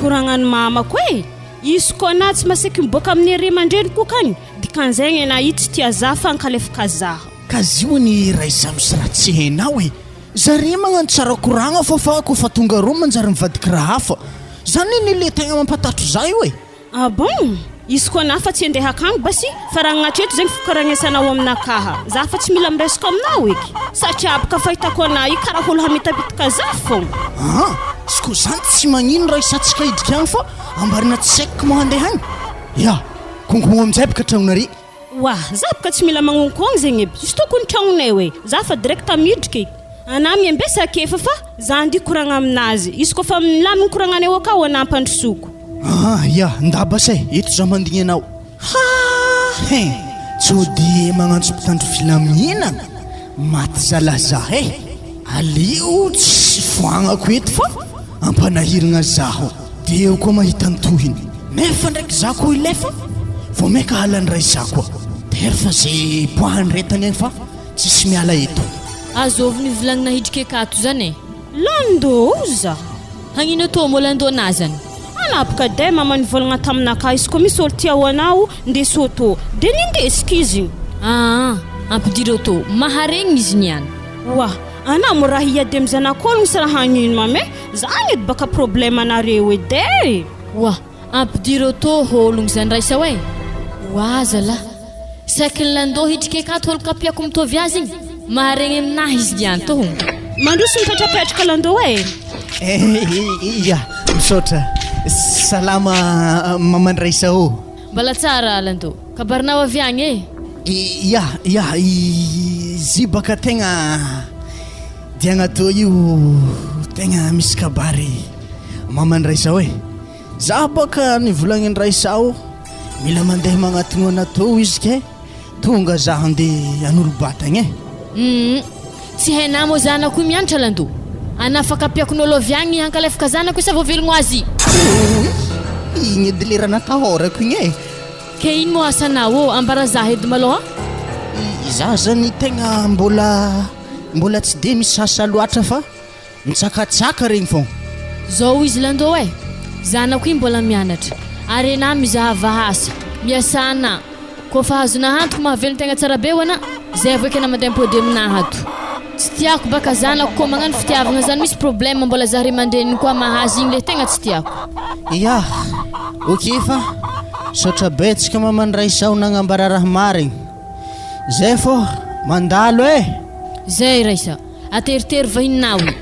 Koragnan'i mamako e! Izy koa anà tsy maseky miboaka amin'ny ray aman-dreniko akagny, dikan'izegny anà io tsy tia za fa ankalefaka za. Ka zio anie Raissa misy raha tsy hainao e! Zare magnano tsara koragna fô fa kôfa tonga rô manjary mivadiky raha hafa. Zany anie le tegna mampatatro za io e! Ah bon! Izy koa na fa tsy andeha akagny basy fa raha agnatreto zegny fikoragnesanao aminakaha za fa tsy mila miresaka aminao eky satria boka fahitako anah io karaha olo hamitapitaka za fogna. Aa! Izy koa zany tsy magnino raha isatsika hiditra agny fa ambarina tsy haiko moa handeha agny. Ya! Konkomo aminjay boka tragnonare. Wah! Za boka tsy mila magnonkogny zegny aby, izy tokony tragnonay oe, za fa direct midriky e! Anah miambesa akefa fa za andia koragna aminazy, izy koa fa milamigny koragnanay akao anah ampandrosoko. Ah ya, ndabasa e, eto za mandigny anao. Ha hein! Tsô de magnantso mpitandro filaminana, maty zalah za e! Aleo tsy foagnako eto fa ampanahiragna zaho de eo koa mahita ny tohiny. Nefa ndraiky za koa hilefa vao maika halan'ny ray za koa. Tery fa ze poahany retany agny fa tsisy miala eto. Azovy ny volagnina hidriky akato zany e. Landoza! Hagnino tô mô landona zany? Anapaka dai mama nivolagna taminakahy izy koa misy olo tia ho anao ndeso tô de nindesiko izy. Aa ampidiro tô maharegny izy niany. Oa! Anah mo raha hiady am zanak'ologno sy raha hagnino mama e! Zany edy baka problème anareo edy e! Oa! Ampidiro tô hologno zany raisa oe! Oa zalah! Saiky ny landô hitrika akato holo kapiako mitovy azy igny! Maharegny aminahy izy niany tô hono! Mandroso mipetrapetraka landô e! Ia! Misaotra! Salama maman Raisa ô! Mbala tsara landô! Kabarinao avy agny e! Ia! Ia! Izy baka tegna diagna tô io tegna misy kabary maman Raisa oe! Zaho bôka nivolagniny Raisa o, mila mandeha magnatogno anatô izy ke tonga zaho andeha hanolo-batagna e. Humm tsy hainà mô zanako io mianatra lando? Anà fankampiakon'ôlo avy agny hankalefaka zanako io sa voavelogno azy? Oy! Igny edy le raha natahorako igny e! Ke ino mô asanao ô? Ambara zah edy malôha. Izaho zany tegna mbola mbola tsy de misy asa loatra fa Mitsakatsaka regny fô. Zao izy landô eh! Zanako io mbola mianatra, ary enà mizahava asa, miasà anà, koa fa azonà antoko mahavelon-tegna tsara be ho anà, zay avao eky anà mandeha mipody aminà ato. Tsy tiako baka zanako koa magnano fitiavagna zany misy problème mbola za ray aman-dreniny koa mahazo igny le tegna tsy tiako. Ya, ok fa saotra betsaka maman Raissa nagnambara raha marigny. Zay fô mandalo eh! Zay Raissa. Ateritery vahininao io.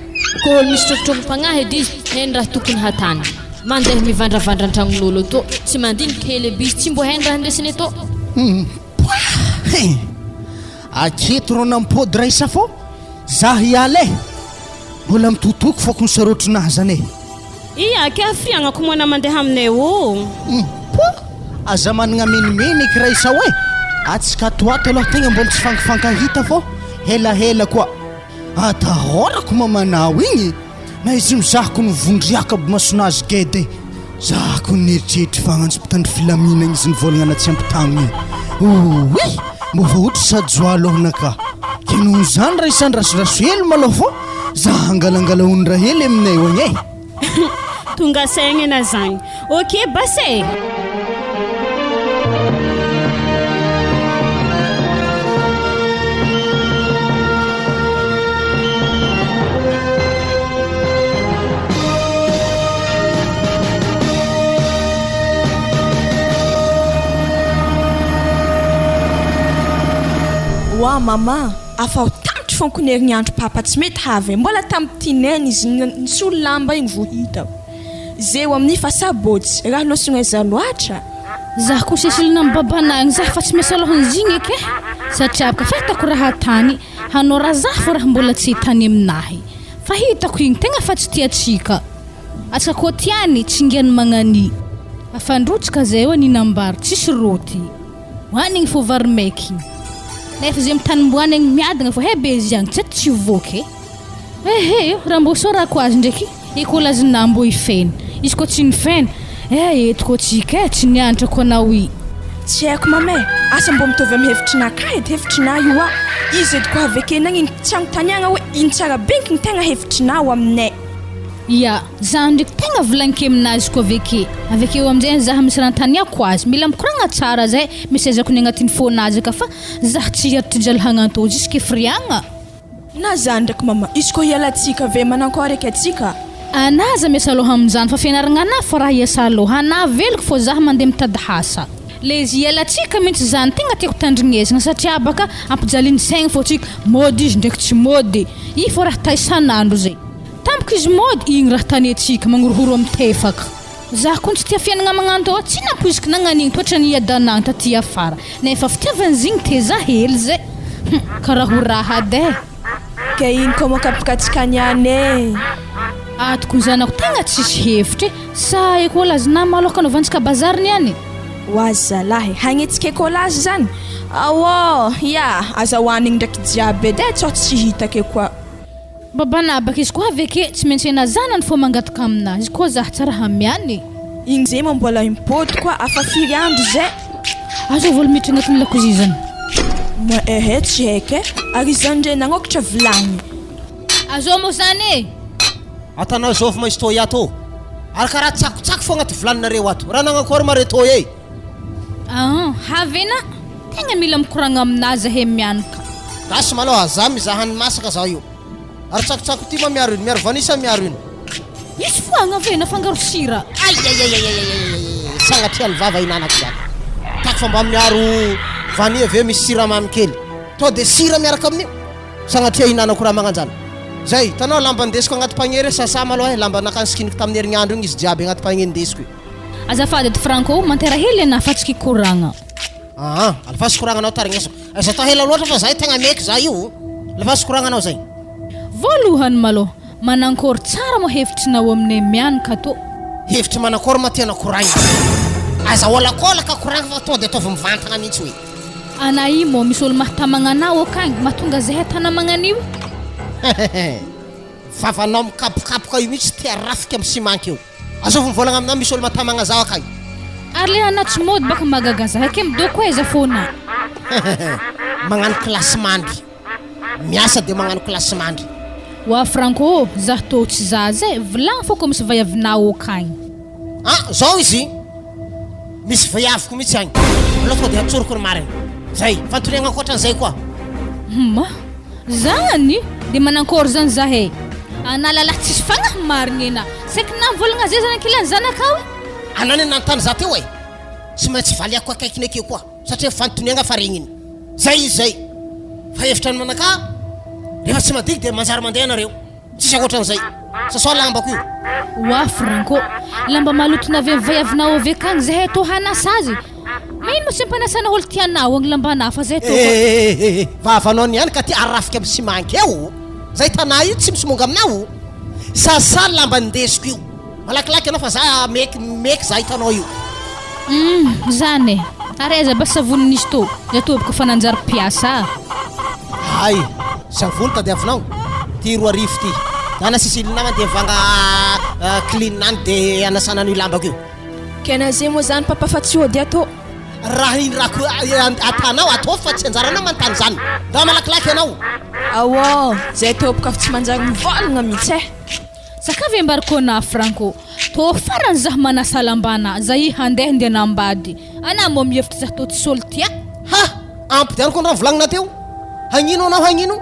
Ko olo misy trokitrokim-pagnahy edy izy, hainy raha tokony hatany. Mandeha mivandravandra an-tragnon'olo atô, tsy mandiniky hely aby izy, tsy mbô hainy raha indesiny atô. Hum poah hein! Aketo rô nampody Raissa fô zah hiala eh! Mbola mitotoko fôko ny sarotronah zany eh! Ia akia hafiriagnako moa na mandeha aminay ô! Hum poah! Aza managna menimeniky Raissa oe! Atsika ato ato aloha tegna mbola tsy fankifankahita fô helahela koa. Atahorako mamanao igny na izy mizaha ko nivondriaka aby masonazy geda e. Za ko nieritreritry fa agnantso mpitandro filaminagna izy nivôlagna na tsy ampy tagno e. Ouii! Mbô fa ohatry sajoa alôhanakà. Ke noho zany raha isandrasodraso hely malôha fô za hangalangala ondraha hely aminay eo agny e. Tonga saigna ena zagny. Ok basy e! Oa mama, afaho tamitry fônko ny herignandro papa tsy mety havy e, mbola tamy tineny izy nisolo lamba igny vo hitako. Zeo amin'ny fa sabotsy, raha lôsogna aiza loatra? Zah ko sesilana am babanah igny zah fa tsy miasa alohan'izy igny eky e, satria baka fantako raha tany hanao raha zah fô raha mbola tsy tany aminahy fa hitako igny tegna fa tsy tia antsika, atsika koa tiany tsingeny magnania, afandrotsaka zay eo ninam-bary tsisy rôty. Hoanigny fô vary maiky igny. Nefa zay mitanimboany agny miadagna fô he be izy agny tsy tsy voky e. Ehe raha mbô sorako azy ndraiky ekôlazinà mbô hifena. Izy kô tsy nifena, eh eto kô tsika eh tsy nianatra ko anao i. Tsy haiko mama e, asa mbô mitovy amy hevitrinà ka edy hevitrinà io a, izy edy koa avy akeny agny tsy agnontaniagna hoe ino tsara benky ny tegna hevitrinà ao aminay. Ya, za ndreky tegna volagniko aminazy ko aveke, avekeo amizay zah misy raha antaniako azy, mila mikoragna tsara zay, misy aizako ny agnatin'ny fônazy aka fa zah tsy hiaritry jaly hagnantô jusque firiagna. Na za ndraiky mama, izy koa hialantsika ve manankôry eky atsika? Anah aza miasa lôha aminjany fa fianaragna anah fô raha hiasa lôha, anah veloko fô zah mande mitady hasa. Le izy hialantsika mintsy zany tegna tiako tandrignezagna satria baka ampijaliny saigny fô tsika, môdy izy ndraiky tsy môdy, i fô raha ta isan'andro zay. Tampoka izy mody igny raha tanetsika magnorohoro am tefaka. Zah kony tsy tia fiainagna magnanto tsy nampoiziko nagnanigny toetra niadanagna taty afara nefa fitiavana zigny teza hely zay hum karaha ho raha ady eh. Ka ino koa moa kapikatsika niany eh. Ato ko zanako tegna tsisy hevitra eh, sa ekolazy na malôka anaovantsika bazary niany. Oazy zalahy, hagnetsika ekolazy zany? Aô, ya, aza hoanigny ndraiky jiaby edy eh, tsao tsy hitako eo koa. Babanabaka izy koa avy ake tsy maintsy ena zanany fô mangataka aminah izy koa zah tsara hamiany e. Igny zay moa mbola impody koa afa firy andro zay. Aza vola miditra agnatin'ny lakozia zany. Moi ehe tsy haiko e, ary izany ndray nagnokatra vilagny. Azao moa zany e. Atanao zovy ma izy tô iato ô. Ary karaha tsakotsako fô agnaty vilaninareo ato. Raha nagnakory ma re tô e. Ahan, havena, tegna mila mikoragna aminah zahay mianaka. Gasy malôha, za mizaha ny masaka za io. Ary tsakotsako ty ma miaro ino? Miaro vanille sa miaro ino? Misy foagna ve nafangaro sira? Aiaiaiaiaiaiaiai sagnatria ny vava hinanako zany. Tako fa mba miaro vanille ve misy siramamy kely. To de sira miaraka amin'io. Sagnatria hinanako raha magnanjany. Zay, hitanao lamba ndesiko agnaty panier re sasa malôha e, lamba nakany sikiniko tamin'ny herignandro igny izy jiaby agnaty panier ndesiko io. Azafady edy Franco, mantera hely anah fa tsy kikoragna. Aa, alefaso koragna anao tarignesako. Aza atao hela loatra fa zahay tegna meky za io. Alefaso koragna anao zay. Voalohany malôha, manankôry tsara moa hevitrinao aminay mianaka tô? Hevitry manankôry ma tiana koragna? Aza aolakôlaka koragna fa tonga de ataovy mivantagna mihitsy hoe. Ana io moa misy olo mahatamagna anao akagny mahatonga zahay tanamagna an'io? Hehehe, vavanao mikapokapoka io mihitsy te harafika am ciment keo. Azovy mivolagna aminah misy olo matamagna zaho akagny. Ary le anah tsy mody baka mahagaga zah ake midoko aiza fona. Hehehe magnano kilasy mandry. Miasa de magnano kilasy mandry. Wa Franco ô, zah tô tsy zaza e, vilagny fô kô misy vaiavinao akagny. Ah zao izy, misy vaiaviko mihitsy agny. Aleo tonga de atsoriko ny marigny. Zay, fantoriagna ankoatran'izay koa. Hum, zany? De manankôry zany zah e? Anah lalahy tsisy fagnahy marigny enah. Saiky navolagna zay zanak'ilany zanakao e. Anah ne nanontany za teo e. Tsy maintsy valiako akaikiny akeo koa satria fanontoniagna fa regniny. Zay izy zay. Fa hevitra ny manakà rehefa tsy madiky dia manjary mandeha nareo. Tsisy ankoatran'izay. Sasao lambako io. Oa Franco, lamba maloto navy vaiavinao avy akagny zahay tô hanasa azy. Magnino moa tsy ampanasana olo tianao agny lambanà fa zay tô. Eh eh vavanao niany ka ty arafika am ciment keo. Zay tanà io tsy misy monga aminao. Sasa lamba ndesiko io. Malakilaky anao fa za meky meky za hitanao io. Humm zany e! Ary aiza ba savony nisy tô? Za tô boka fa nanjary mpiasa a! Hay! Savony tadiavinao? Ty 2000 ty. Za nasisily nama de mivanga clean any de anasana an'io lambako io. Kena ze moa zany papa fa tsy ody ato. Raha iny raha ko atanao ataovy fa tsy anjaranao manontany zany. Ndao malakilaky ianao. Aoa, zay tompoko fa tsy manjary mivolagna mitsy eh. Zaka ve mba ry kona Franco? Tô farany zah manasa lambana za i handeha ndeha nambady anah moa mihevitra zah tô tsy olo tia. Ha! Ampidianiko ny raha volagnina teo. Hagnino anao hagnino?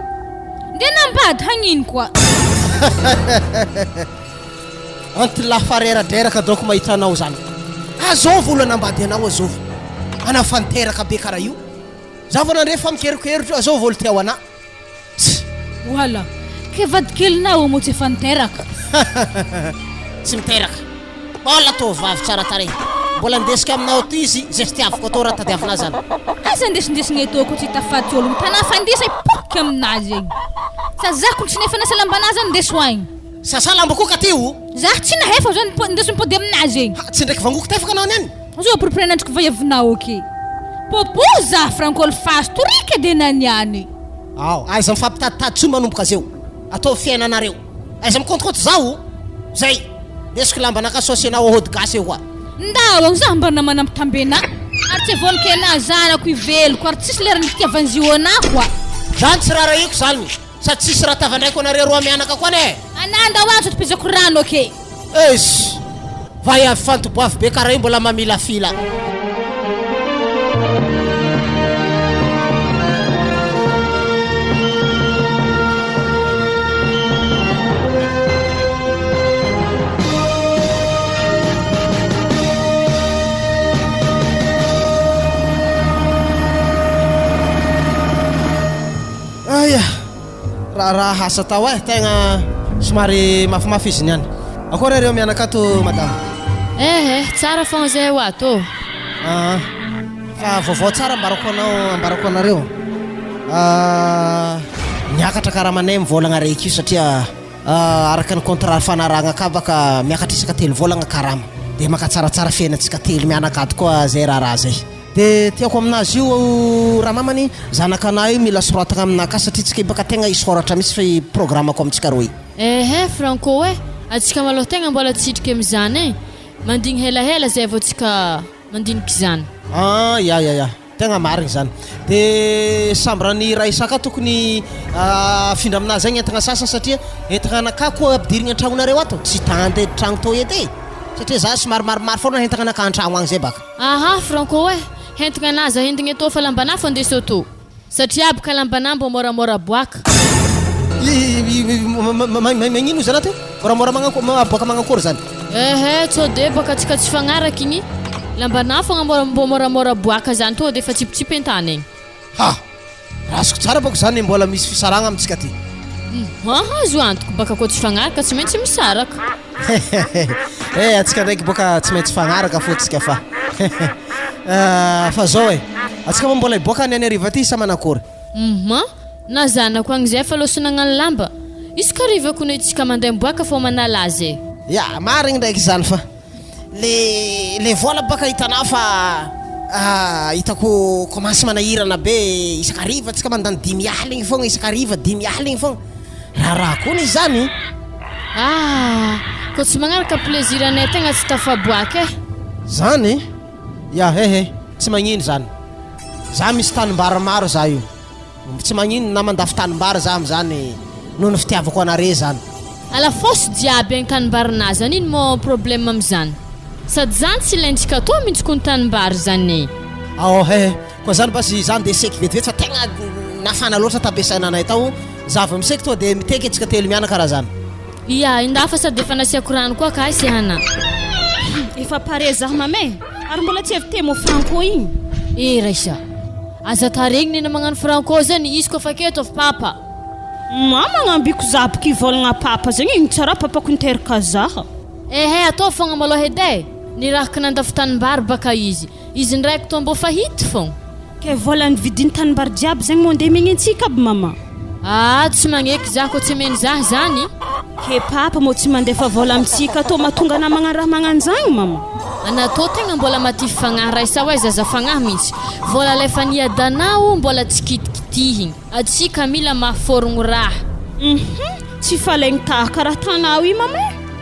Ndeha nambady hagnino koa. Antilahy fa reradreraka donc mahita anao zany. Azovy olo hanambady anao azovy. Anao fa niteraka be karaha io. Za vao nandre fa mikerokerotra azovy olo te ho anah. Tss! Voilà! Ke vadikelinao moa tsy efa niteraka? Tsy miteraka. Mbola tovovavy tsara tarehy. Mbola andesiko aminao aty izy izay fitiavako atao raha tadiavinà zany. Aiza andesindesina eto ko tsy hita faty ologno tanà fandisa hipoky aminazy egny. Sa za ko tsy nefa nasa lambanà zany ndeso agny. Sasa lamba koa ka ty o! Za tsy nahefa zany ndeso mipody aminazy egny. Ha, tsy ndraiky vangoko tefaka anao niany. Zao proprena ndriky vaiavinao ok. Popo za Franco Alfazo torika de naniany. Ao, aiza mifampitaditady tsony manomboka zeo. Ataovy fiainanareo. Aiza mikaontikônty zaho o! Zay! Ndesiko lambanakahy saosy-nao ahody gasy eo koa. Ndao agny za mba namana mitambena ary tsy vonoky anah zanako iveloko ary tsisy lerany fitiavan'zio anah koa. Zany tsy rarahiko zany sady tsisy raha tavandraiko anareo roa mianaka koa anie. Anah ndao agny sotopizako rano ok. Eish! Vay avy fantoboavy be karaha io mbola mamilafila. Aya! Raharaha asa atao eh, tegna somary mafimafy izy niany. Akory areo mianaka ato madama? Eh eh, tsara fogna zahay ho ato ô. Aa, fa vaovao tsara ambarako anao, ambarako anareo. Ah, niakatra karamanay amin'ny vôlagna araiky io satria araka ny contrat nifanarahagna ka baka miakatra isaka telo vôlagna karama. Dia maka tsaratsara fiainantsika telo mianaka ato koa zay raharaha zay. De tiako aminazy io ramamany zanaka anah io mila soratagna aminakahy satria tsika baka tegna hisoratra mihitsy programme-ko amintsika roy. Ehe Franco eh, atsika malôha tegna mbola tsy hitriky amizany eh, mandigny helahela zay vao tsika mandiniky zany. Ah ya ya ya, tegna marigny zany. De chambre ny Raissa ka tokony afindra aminazy agny entagna sasany satria entagna anakahy koa ampidirigny antragnonareo ato tsy tanty tragno tô edy e, satria za somary maromaro fogna entagna anakahy antragno agny zay baka. Aha Franco eh, hentigna anah za hentigna eto fa lambanah fo andeso eto. Satria aby ka lambanah mbô môramôra aboaka. Magnino ozy anah teo? Môramôra aboaka magnakôry zany? Ehe, tsô de bôka tsika tsy fagnaraka igny, lambanah fogna mbô môramôra aboaka zany tonga de efa tsipitsipy an-tany egny. Ha! Azoko tsara bôka zany mbola misy fisaragna amintsika aty. Hum, azo antoko, baka koa tsy fagnaraka tsy maintsy misaraka. Eh, antsika ndraiky bôka tsy maintsy fagnaraka fô tsika fa fa zao e, antsika moa mbola hiboaka any any hariva aty sa manakôry? Hum, na zanako agny zay fa lôso nagnano lamba, isaka hariva kony tsika mandeha miboaka fô manala azy e. Ya, marigny ndraiky zany fa. Le le vola baka hitanao fa hitako commence manahirana be isaka hariva tsika mandany dimy aligny fogna isaka hariva dimy aligny fogna raharaha kony izy zany. Ah! Ko tsy magnaraka plaisir anay tegna tsy tafaboaka eh. Zany? Ya hehe tsy magnino zany za misy tanimbary maro za io. Tsy magnino na mandafo tanimbary za amizany noho ny fitiavako anare zany. Alafoso jiaby agny tanimbarinà zany ino mô problème amizany? Sady zany tsy ilaintsika atao mintsy ko ny tanimbary zany e. Ao he, koa zany basy za ndeha seky vetivety fa tegna nafana loatra tampiasaina anay tao, za vao miseky tonga de miteky antsika telo mianaka raha zany. Ia, indahy fa sady efa nasiako rano koa kay se hana. Efa pare zah mame, ary mbola tsy avy temo franco igny. Eh Raissa, aza taregny nena magnano franco zany, izy koa fa aketo avy papa. Ma magnambiko zah boky hivolagna papa zegny, igny tsara papako niteraka zah. Ehe ataovy fogna malôha edy e, nirahako nandafo tanimbary baka izy, izy ndraiky tô mbô fa hity fogna. Kay vola nividiny tanimbary jiaby zegny moa ndeha megny antsika aby mama. Aa tsy magneky zah koa tsy omeny zah zany. Ke papa moa tsy mandefa vola amintsika tô mahatonga anah magnano raha magnanjagny mama. Anah tô tegna mbola matify fagnahy raisa oe zaza fagnahy mintsy. Vola alefan'i Adanah o mbola tsy kitikitihigny. Atsika mila mahaforogno raha. Hum. Tsy falaigny tahaka raha tanao io mama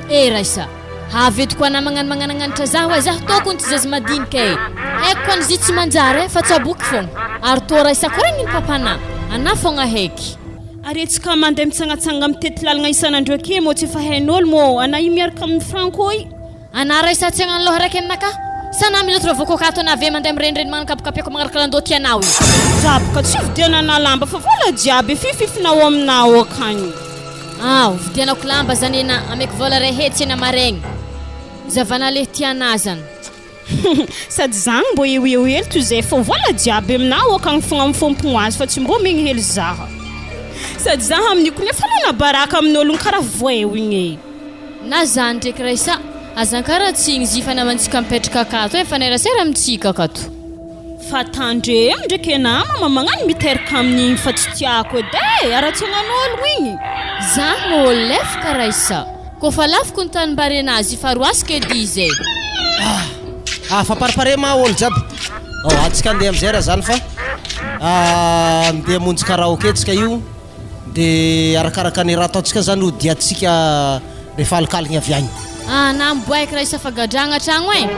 e! Eh Raissa, avy eto koa anah magnano magnanagnanitra zah oa zah tokony tsy zaza madinika e! Haiko koa an'izy tsy manjary e fa tsaboky fogna, ary tô Raissa koragniny papanah, anah fogna heky. Ary antsika mandeha mitsangatsangana mitety lalagna isan'andro ake moa tsy efa hain'olo moa anah io miaraka amin'ny Franco io. Anah Raissa tsy hagnano loha raiky aminakahy, sa anah mila tora voakoaka ato anah ve mandeha mirenireny magnano kapokapiako magnaraka landô tianao io. Za boka tsy vidianana lamba fa vola jiaby efififinao aminao akagny. Ao, vidianako lamba zany enah, ameko vola ray hetsy enah maregny. Zavana lehy tianah zany. Sady zagny mbô eo eo hely toy zay fô vola jiaby aminah akagny fogna mifompogno azy fa tsy mbô omegny hely zaha. Sady zaha amin'io koa nefa nanabaraka amin'ôlogno karaha voeo igny e. Na zany ndreky Raissa, aza ankaratsiagny izy fa namantsika mipetraka akato e, mifanerasera amintsika akato. Fa tandremo ndreky enah mama magnano miteraka amin'igny fa tsy tiako edy e, haratsiagnan'ôlogno igny. Za mô lefaka Raissa, kôfa lafiko ny tanimbary anazy fa roasiko edy izy e. Ah, fa paripare ma olo jiaby. Ao, antsika andeha amizay raha zany fa andeha hamonjy karaoke tsika io. De arakaraka ny raha ataontsika zany ho diantsika rehefa alikaligny avy agny. Ah na miboaika raha isa fagadragna atragno eh.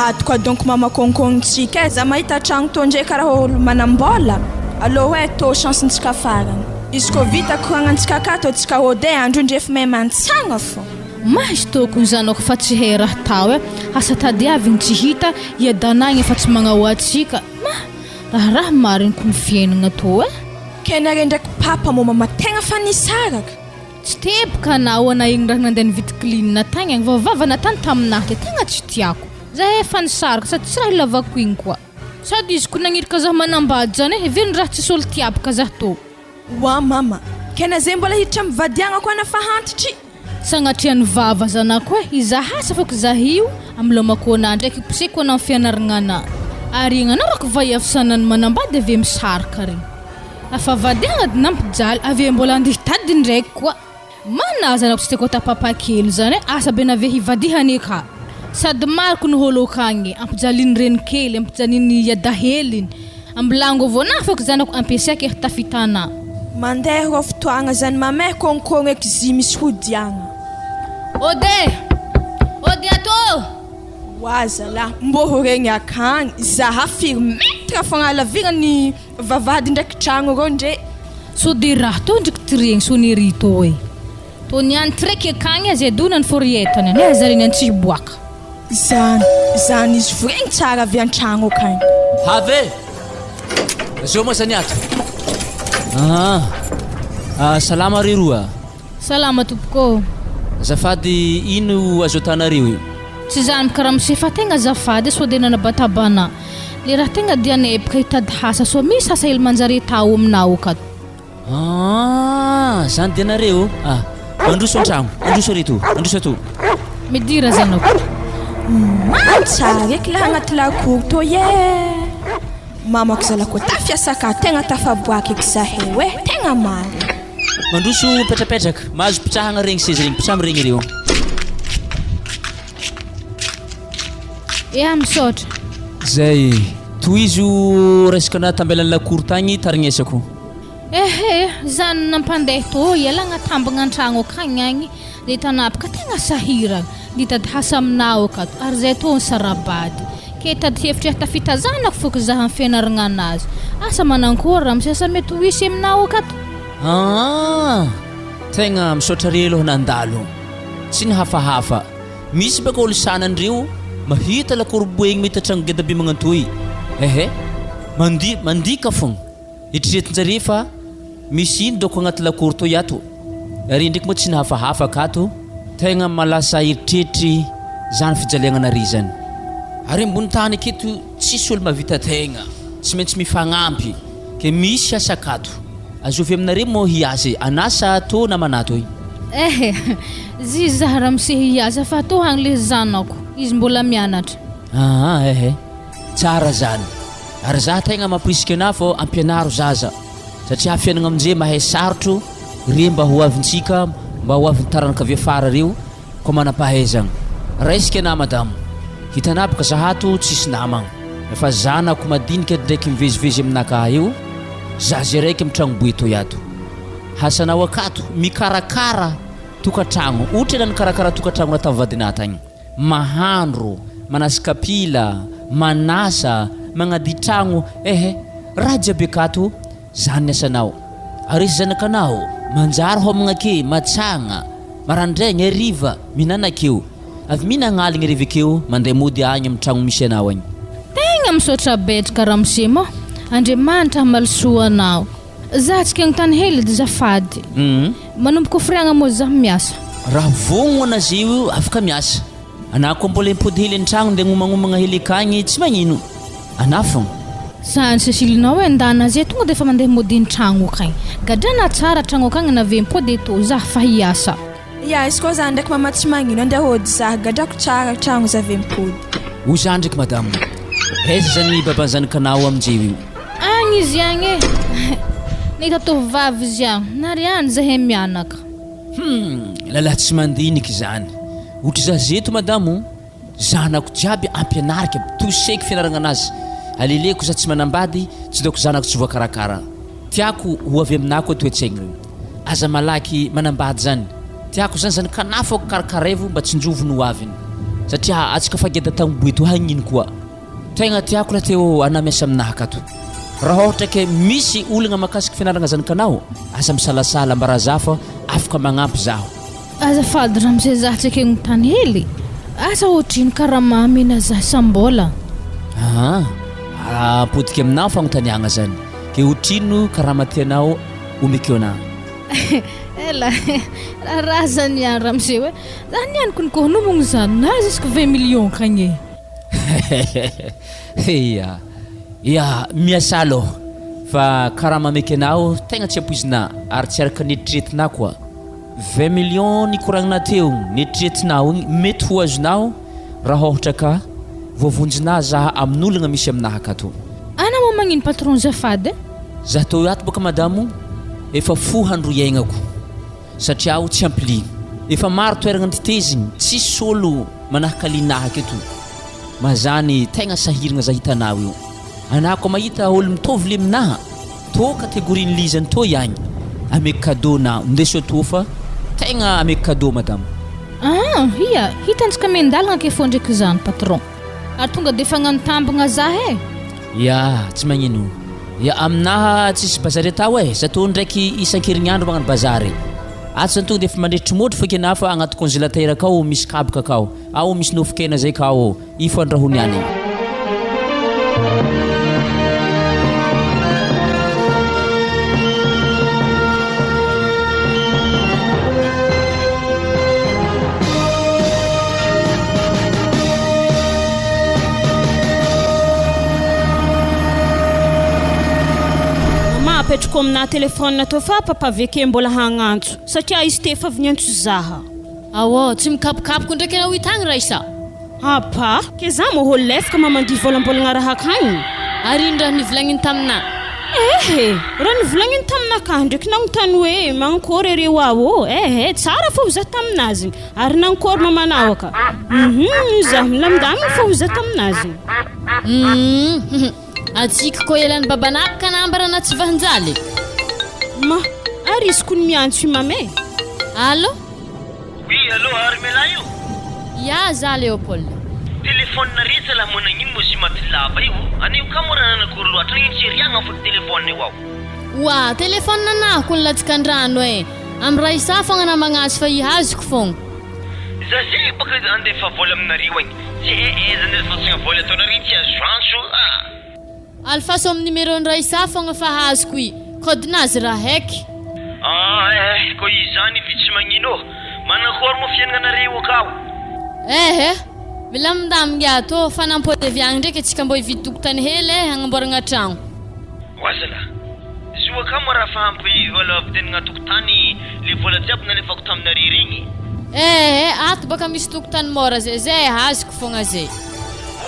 Ato koa donko mama kônkônintsika e, za mahita tragno tô ndray karaha olo manambola, alô oe tô chance ntsika farany, izy kô vita koragnantsika akato tsika hody e, andro ndrefy mahay mantsagna fô. Mahazo tokony zanako fa tsy hay raha tao e, asa tadiavigny tsy hita, iadanagny efa tsy magnao atsika, ma raharaha marigny ko ny fiaignagna tô e. Kay nare ndraiky papa mô mama tegna fa nisaraka. Tsy teboka anao ana igny raha nandeha nividy clean tagny agny vao vava natany taminah de tegna tsy tiako. Zahay efa nisaraka sady tsy raha ilavako igny koa. Sady izy ko nagniraka zah manambady zany e, heveriny raha tsisy olo tia aby ka zah tô. Oa mama, kay na zay mbola hiditra am vadiagna koa na fa hantitry. Sagnatria ny vava zanako e, izaha asa fôko zah io am lomako anah ndraiky poseko anah am fianaragna anah. Ary igny anao rako vaiavy sanany manambady ave misaraka regny. Afa vadiagna dy nampijaly ave mbola andeha hitady ndraiky koa. Mana zanako tsy tiako atao papa kely zany e, asa be nave hivadihany e ka. Sady mariko ny holo akagny e, ampijaliny renikely, ampijaliny iadaheliny, ambilango avao na afaka zanako ampiasaiko eh tafitana. Mandeha reo fotoagna zany mameh kônkôgno eky zy misy hodiagna. Ode! Ode atô! Oa zalah, mbô ho regny akagny, zaha firy mètre fogna halavirany Vavahady ndraiky tragno reo ndre. Sao de raha tô ndriky ty regny sonnerie tô e. Tô niany traiky akagny aza edona ny forietany ane aza regny antsy hiboaka. Zany, zany izy voregny tsara avy antragno akagny. Have! Zao moa zany ato. Aa! Ah, salama re roa. Salama tompoko ô. Azafady ino azo atanareo io? Tsy zany ka ramose fa tegna azafady sao de nanabatabana le raha tegna dianay bka hitady hasa sao misy asa hely manjare tao aminao akato. Aa zany dianareo ah. Mandroso antragno, androso reto, androso ato. Midira zanako. Mantsa eky lahy agnaty lakoro tô ye! Mamako zalako tafiasaka tegna tafaboaka eky zahay oe, tegna marina. Mandroso mipetrapetraka, mahazo pitrahagna regny seza regny, pitraha amy regny ireo. Ea misaotra. Zay, tohizo resaka na tambelan'ny lakoro tagny tarignesako. Ehe, zany nampandeha tô ialagna tambagna antragno akagny agny le tanapaka tegna sahiragna, nitady asa aminao akato ary zay tô nisarabady. Ke hitady hevitra hahatafita zanako foko zah am fianaragna anazy. Asa manankory ramose asa mety ho hisy aminao akato? Aa! Tegna misaotra re aloha nandalo. Tsy ny hafahafa. Misy baka olo sanany reo mahita lakoro boegny mahita tragno geda be magnantoy. Ehe. Mandi mandika fogna. Eritreretin-jare fa misy ino dôko agnaty lakoro toy ato. Are ndraiky moa tsy ny hafahafa akato. Tegna mahalasa eritreritry zany fijaliagnanare zany. Ary ambony tany aketo tsisy olo mahavita tegna. Tsy maintsy mifagnampy. Ke misy asa akato. Azovy aminare moa hiasa e. Anasa tô namana tô. Eh! Zy zah ramose hiasa fa tô hagny le zanako, izy mbola mianatra. Aa eh! Tsara zany. Ary za tegna mampirisika anah fô ampianaro zaza satria fiainagna aminjay mahay sarotro re mba ho avintsika mba ho avin'ny taranaka avy afara reo koa manam-pahaizagna. Raisika anah madamo. Hitanah boka za ato tsisy namagna fa zanako madinika ndraiky mivezivezy aminakahy eo, za zay raiky amy tragnobe toy ato. Hasanao akato mikarakara tokatragno otrana nikarakara tokatragno tamy vadinah tagny. Mahandro, manasy kapila, manasa, magnadiy tragno, ehe, raha jiaby akato, zany ny asanao. Ary isy zanakanao, manjary homagna ake, matsagna, marandraigny, hariva, mihinana akeo. Avy mihinagna aligny hariva akeo, mandeha mody agny amy tragno misy anao agny. Tegna misaotra betsaka ramose ma, Andriamanitra hamaly soa anao. Za tsy kagny hely edy zafady. Manomboka hofiriagna moa za miasa. Raha vognona ze io afaka miasa. Anah koa mbola hipody hely an-tragno ndeha agnomagnomagna hely akagny tsy magnino. Anah fogna. Zany Cecilinao e ndana ze tonga defa mandeha mody an-tragno akagny. Gadrana tsara tragno akagny na ve mipody eto za fa hiasa. Ya izy koa za ndraiky mama tsy magnino andeha hody za gadrako tsara tragno za ve mipody. Hoy za ndraiky madame. Aiza zany baban'ny zanakanao aminjeo io? Agny izy agny e! Nahita tovovavy izy agny, nary any zahay mianaka. Hum, lalahy tsy mandiniky izany. Ohatry za zeto madame o, zanako jiaby ampianariko aby, toseko fianaragna anazy. Aleleko za tsy manambady, tsy daoko zanako tsy voakarakara. Tiako ho avy aminah koa toetsaigny reo. Aza malaky manambady zany. Tiako zany zany kanafako karakaraivo mba tsinjovy ny ho aviny. Satria atsika fa geda tagnoboe to hagnino koa. Tegna tiako la teo anah miasa aminah akato. Raha ôhatra ke misy olagna makasiky fianaragna zanakanao, aza misalasala ambara zah fa afaka magnampy zaho. Azafady ramose zah tsy ekegny tany hely, asa otrino karama amena zah isam-bola. Aa, ampodiko aminao fagnontaniagna zany, ke otrino karama tianao omeko anah? Ela, raharaha zany ihany ramose hoe, zah niany kony kohonomogno zany na jusque 20 millions kagny e. Heia, ia, miasa aloha fa karama ameko anao tegna tsy ampoizinà ary tsy araka ny eritreretinà koa. Vingt millions nikoragnina teo igny, neritreretinao igny mety ho azonao raha ôhatra ka voavonjinà za amin'olagna misy aminah akato. Ana moa magnino patron zafady eh? Za tô ato bôka madamo efa fo handro iaignako. Satria aho tsy ampli. Efa maro toeragna ntetezigny, tsisy olo manahaka Linah aketo. Mazany tegna sahiragna za hitanao io. Anah koa mahita olo mitovy le aminaha, tô catégorie ny lizany tô ihagny, ameko cadeau na ndeso atoa fa tegna ameko cadeau madama. Ah ia, hitantsika miandalagna ke fô ndreky zany patron. Ary tonga de efa agnano tambagna zah e. Ya, tsy magnino. Ya, aminaha tsisy bazary atao e, za tô ndraiky isan-kerignandro magnano bazary. Ato zany tonga de efa mandrehitry môtro feky anah fa agnaty congélateur akao misy kabaka akao, ao misy nofon-kena zay kao, io fo andrahoa niany. Mama apetrako aminah téléphone tô fa papa veke mbola hagnantso satria izy te efa avy niantso zaha. Aô, tsy mikapokapoka ndraiky anao hitagny Raissa. Apa, ke za moa hol lefaka ma mandia vôlambolagna raha akagny. Ary ino raha nivolagniny taminah? Ehe, raha nivolagniny taminakahy ndraiky nagnontany hoe magnakôry areo ao ô, ehe tsara fô za taminazy. Ary nankôry mamanao aka? Hum za milamindamigny fô za taminazy. Hum atsika koa elan'ny babanah ka nambara na tsy vahinjaly. Ma, ary izy kony miantso i mama e. Allo? Oui, allo, ary mialahy io? Ya, za Léopold. Téléphone nareo zalahy moa nagnino moa izy maty lava io? Anio ka moa raha nanakory loatra nagnino tsy riagna fo téléphone io ao? Oa, téléphone nanahy kony latsaka andrano e. Am Raissa fogna na magnantso fa ihazoko fogna. Za zay baka andefa vola aminareo agny tsy hay aiza andefatsagna vola ataonareo tsy azo antso ah. Alefaso am numéro ny Raissa fogna fa azoko i code nazy raha haiky. Ah eh ko izany vy tsy magnino oh. Manakory moa fiaignanareo akao? Eh eh. Milamindamigny ato oh, fa nampody avy agny ndraiky atsika mbô hividy tokotany hely eh hagnamboaragna tragno. Oazala. Zo aka moa raha fa ampy vola vidianagna tokotany le vola jiaby nalefako taminareo regny. Eh eh ato baka misy tokotany mora zay zay azoko fogna zay.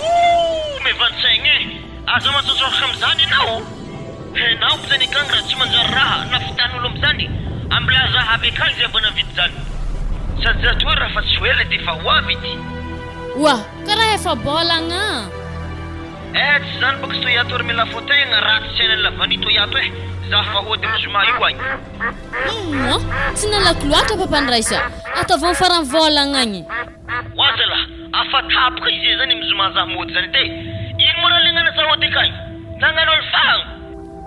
Ooh mivan-tsaigna eh! Aza matsotsoraka amizany enao. Enao zany akagny raha tsy manjary raha na fitan'olo amizany ambilaza avy akagny zay vao navidy zany. Sady za toa raha fa tsy ho ela defa ho avy ity. Oa, karaha efa bôlagna. Eh tsy zany bôka toy ato ry milafo tegna ratsy saina ny lavani toy ato eh za fa hody am zoma io agny. Humm tsy nalako loatra papa Ndraisa, ataovy am faran'ny vôlagna agny. Oa zalah, afa tapoka izy zany am zoma za mody zany te, ino moa raha legnana za hody akagny? Nagnano alfa agny.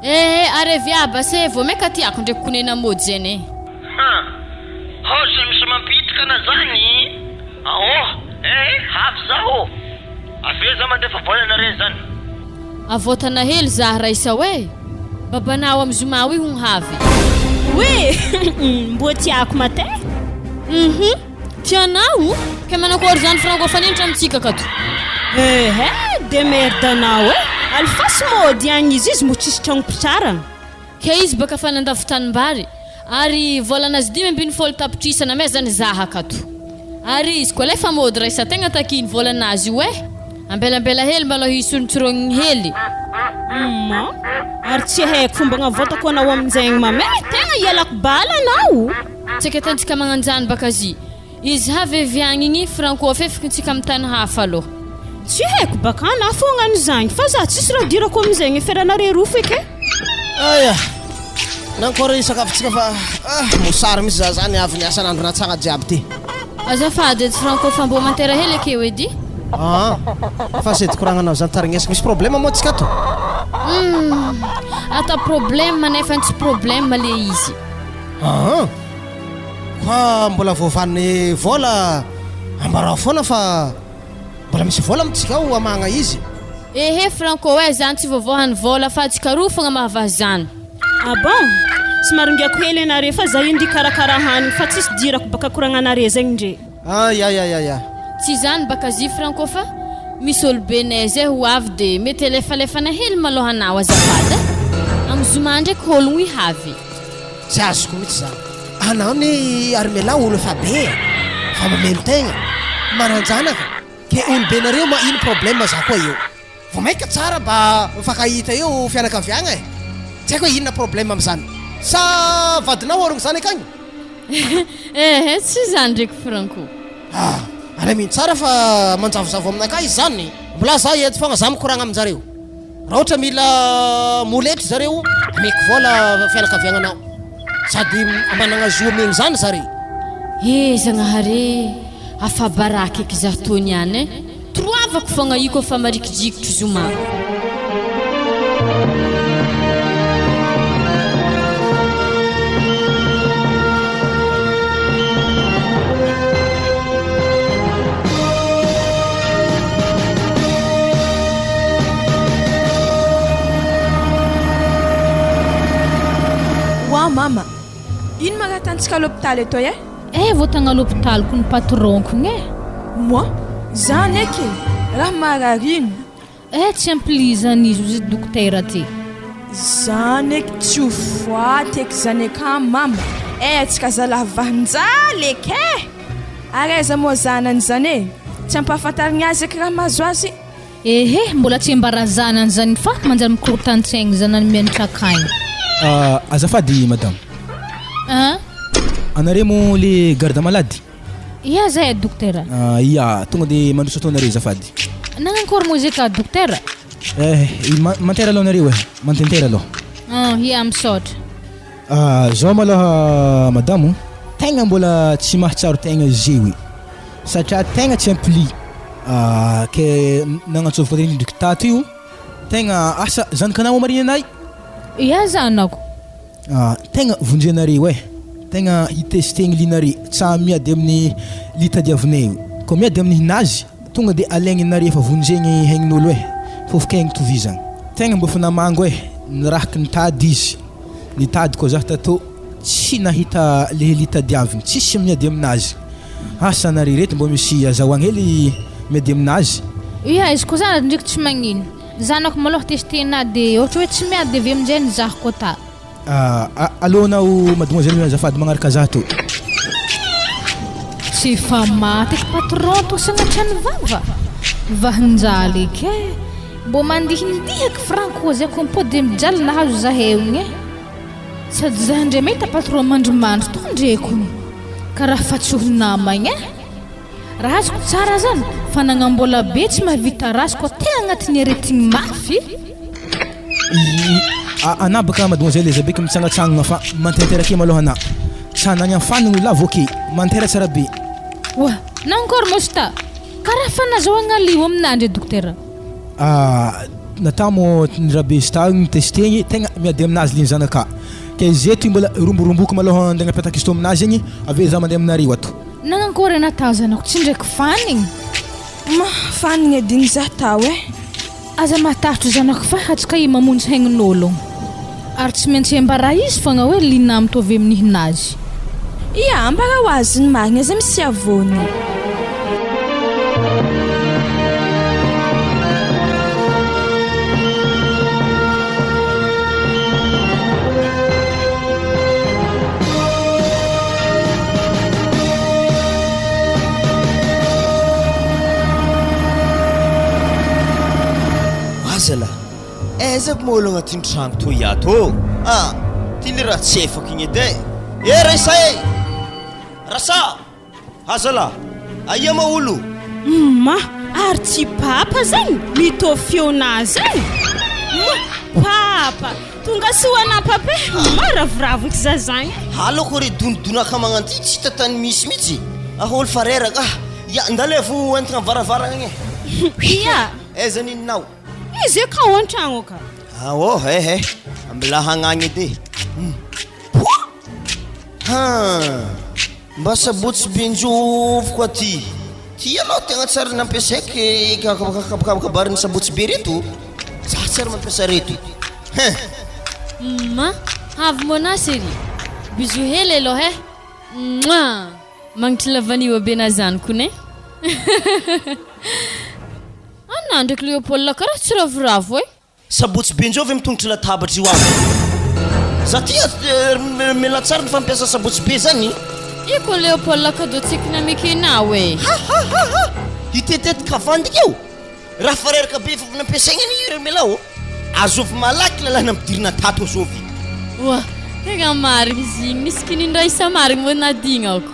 Eh ary avia base vao maika tiako ndreky konena mody zeny eh. Ha! Haosa misy mampiditra ana zany aoh eh avy zaho avy eo za mandefa vola anare zany. Avotana hely zah Raissa oe! Babanao am zoma io hono havy. Oe! Mbô tiako matin eh! Uhum! Tianao? Ke manakory zany franco fanenitra amintsika akato? Ehe! Demerde anao eh! Alefaso mody agny izy izy mbô tsisy tragno mpitrarana. Ke izy baka fa nandavo tanimbary ary volanazy 15 tapitrisa namezany zaha akato. Ary izy koa alefa mody raisa tegna takiny volanazy io eh! Ambelambela hely mba alao hisontsorogniny hely. Humm ary tsy haiko fomba agnavotako anao aminjegny mame tegna hialako bala anao. Tsy eketantsika magnanjany baka zy. Izy avy avy agny igny franco afefiko ntsika am tany hafa aloha. Tsy haiko baka anah fogna an'izagny fa za tsisy raha idirako amin'izegny eferanareo roa feky e. Aya! Nankôry sakafontsika fa ah mosary mihitsy za zany avy niasa nandro natsagna jiaby ty. Azafady edy franco fa mbô mantera hely akeo edy. Aa! Fa sady koragnanao zany tarignesiko misy problème moa tsika ato? Humm! Atao problème nefa tsy problème le izy. Aa! Fa mbola voavan'ny vola ambarao foana fa mbola misy vola amintsika ao hamahagna izy. Ehe Franco eh, zany tsy vaovao hany vola fa tsikaroa fogna mahavaha zany. Ah bon? Somary ingiako hely anare fa za io ndikarakara hanigny fa tsisy dirako baka koragnanare zegny ndre. Ayayayaya. Tsy zany baka zy Franco fa misy olobenay zay ho avy de mety alefalefana hely malôha anao azafady eh. Am zoma ndraiky ologno i havy. Tsy azoko mihitsy zany. Anao anie ary mialà olo efa be e! Fa mameno tegna, manan-janaka, ke olo be nareo ma ino problème za koa eo. Vao maika tsara mba mifankahita eo fianakaviagna e! Tsy haiko hoe inona problème amizany. Sa vadinao orogno zany akagny? Ehe tsy zany ndreky Franco. Ah! Alamino tsara fa manjavozavo aminakahy izy zany. Mbola za eto fogna za mikoragna aminjareo. Raha ohatra mila moletry zareo ameko vola fianakaviagnanao sady managna zo amegny zany zare. He Zagnahary e! Afabaraka eky zah tô niany e! Toroavako fogna io koa fa marikidrikitry zoma. Oa mama, ino ma raha atantsika l'hôpital eto eh? Eh vao tagna l'hôpital ko ny patron-ko igny eh. Moi, zany eky e, raha marary ino? Eh tsy amplizan'izy ozy dokotera ty. Zany eky tsy ho foaty eky zany eka mama eh atsika zalahy vahinjaly eky eh! Ary aiza moa zanany zany e! Tsy ampahafantarigny azy eky raha mahazo azy. Ehe mbola tsy ambara zanany zany fa manjary mikorontantsaigny zanany mianatra akagny. Ah azafady madame. An? Anareo moa le garde malade? Ia zay dokotera. Ah ia, tonga de mandroso atao nareo azafady. Nagnankory moa zay ka dokotera? Eh, mantera aloha nareo eh, mantentera aloha. Ah ia misaotra. Ah zao malôha madamo, tegna mbola tsy mahatsiaro tegna zeo e, satria tegna tsy ampy lit, ah ke nagnantsôviko an'irindriko tato io, tegna asa zanakanao marigny anay? Ia zanako. Ah tegna vonjenareo eh, tegna hitestegny lit-nare, tsa miady amin'ny lit tadiavinay io, kô miady amin'ny hinazy tonga de alaigninare efa vonjegny haignin'olo eh, fôfok'aigny tovizagna, tegna mbô fa namango eh, nirahaky nitady izy. Nitady koa zah tato tsy nahita le hely tadiaviny, tsisy miady aminazy, asa na ry reto mbô misy azahoagna hely miady aminazy. Ia, izy koa zany ndreky tsy magnino, zanako malôha testena de ôhatra hoe tsy miady de avy eo aminjay ny zah koa ta. Ah, alô anao mademoiselle azafady magnaraka zah tô. Tsy efa maty eky patron tô sagnatria ny vava? Vahinjaly eky eh! Mbô mandihindihaky franco zay ko mpody mijaly nahazo zahay igny e. Sady za ndray mahita patron mandrimandry tô ndreko karaha fa tsy ho namagna e. Raha azoko tsara zany fanagnam-bola be tsy mahavita ratsy koa te agnatin'ny aretigny mafy. Anà baka mademoiselle Elizabeth mitsangatsangana fa manterantera kely malôha anà. Tsa nany afanigny olo lavo ake. Mantera tsara be. Oa, nankôry mosta? Karaha fa nazahoagna lio aminà ndre dokotera. Ah, natamo ny rabe sy tao nitestegny, tegna miady aminazy le zanaka. Ke izy eto mbola romboromboko malôha andeha agnapetaka izy tô aminazy igny, avy eo za mandeha aminareo ato. Nagnakôry anà tao zanako tsy ndraiky fanigny? Ma, fanigny edy igny za tao eh. Aza matahotro zanako fa hatsika i mamonjy haignon'ologno. Ary tsy maintsy ambara izy fogna hoe Lina mitovy amin'ny hinazy. Ia, ambara ho azy ny marigna aza misy avôny. Azala, aiza moa olo agnatin'ny tragno toy ato ô? Ah, ty le raha tsy efako igny edy e! Eh Raissa e! Rasa! Azala, aia moa olo? Ma, ary tsy papa zany mitovy feonà zany? Ma, papa! Tonga soa anà papa e! Ma, ravoravo eky za zany e! Halako ry donidonaka magnanty tsy hita tany misy mihitsy. Aho olo fa reraka ah! Ya, ndalevo entigna am-varavaragna agny e! Ia! Aiza nininao? Izy io ka ao an-tragno ka. Ao, eh eh, mbola hagnagny edy e. Poa! Ha! Mba sabotsy benjovy koa ty. Ty aloha tegna tsary nampiasaiko kabarin'ny sabotsy be reto. Za tsary mampiasa reto. Hein! Mma, avy moa chérie. Bisous hely aloha eh. Mouah! Magnitry la vanille be na zany kony eh. Anà ndraiky Léopold karaha tsy ravoravo eh. Sabotsy be njao ve mitongotry latabatra io aby. Za ty miala tsara ny fampiasa sabotsy be zany. Io ko Léopold cadeau tsika namekenao e. Ha ha ha ha! Hitetety kavandy io. Raha fa reraka be efa avy nampiasaigna anie io ry Mela ô. Azovy malaky lalàna ampidirina tato azovy. Oa, tegna marigny izy igny, nisy kininy Raissa marigny mbô nadignako.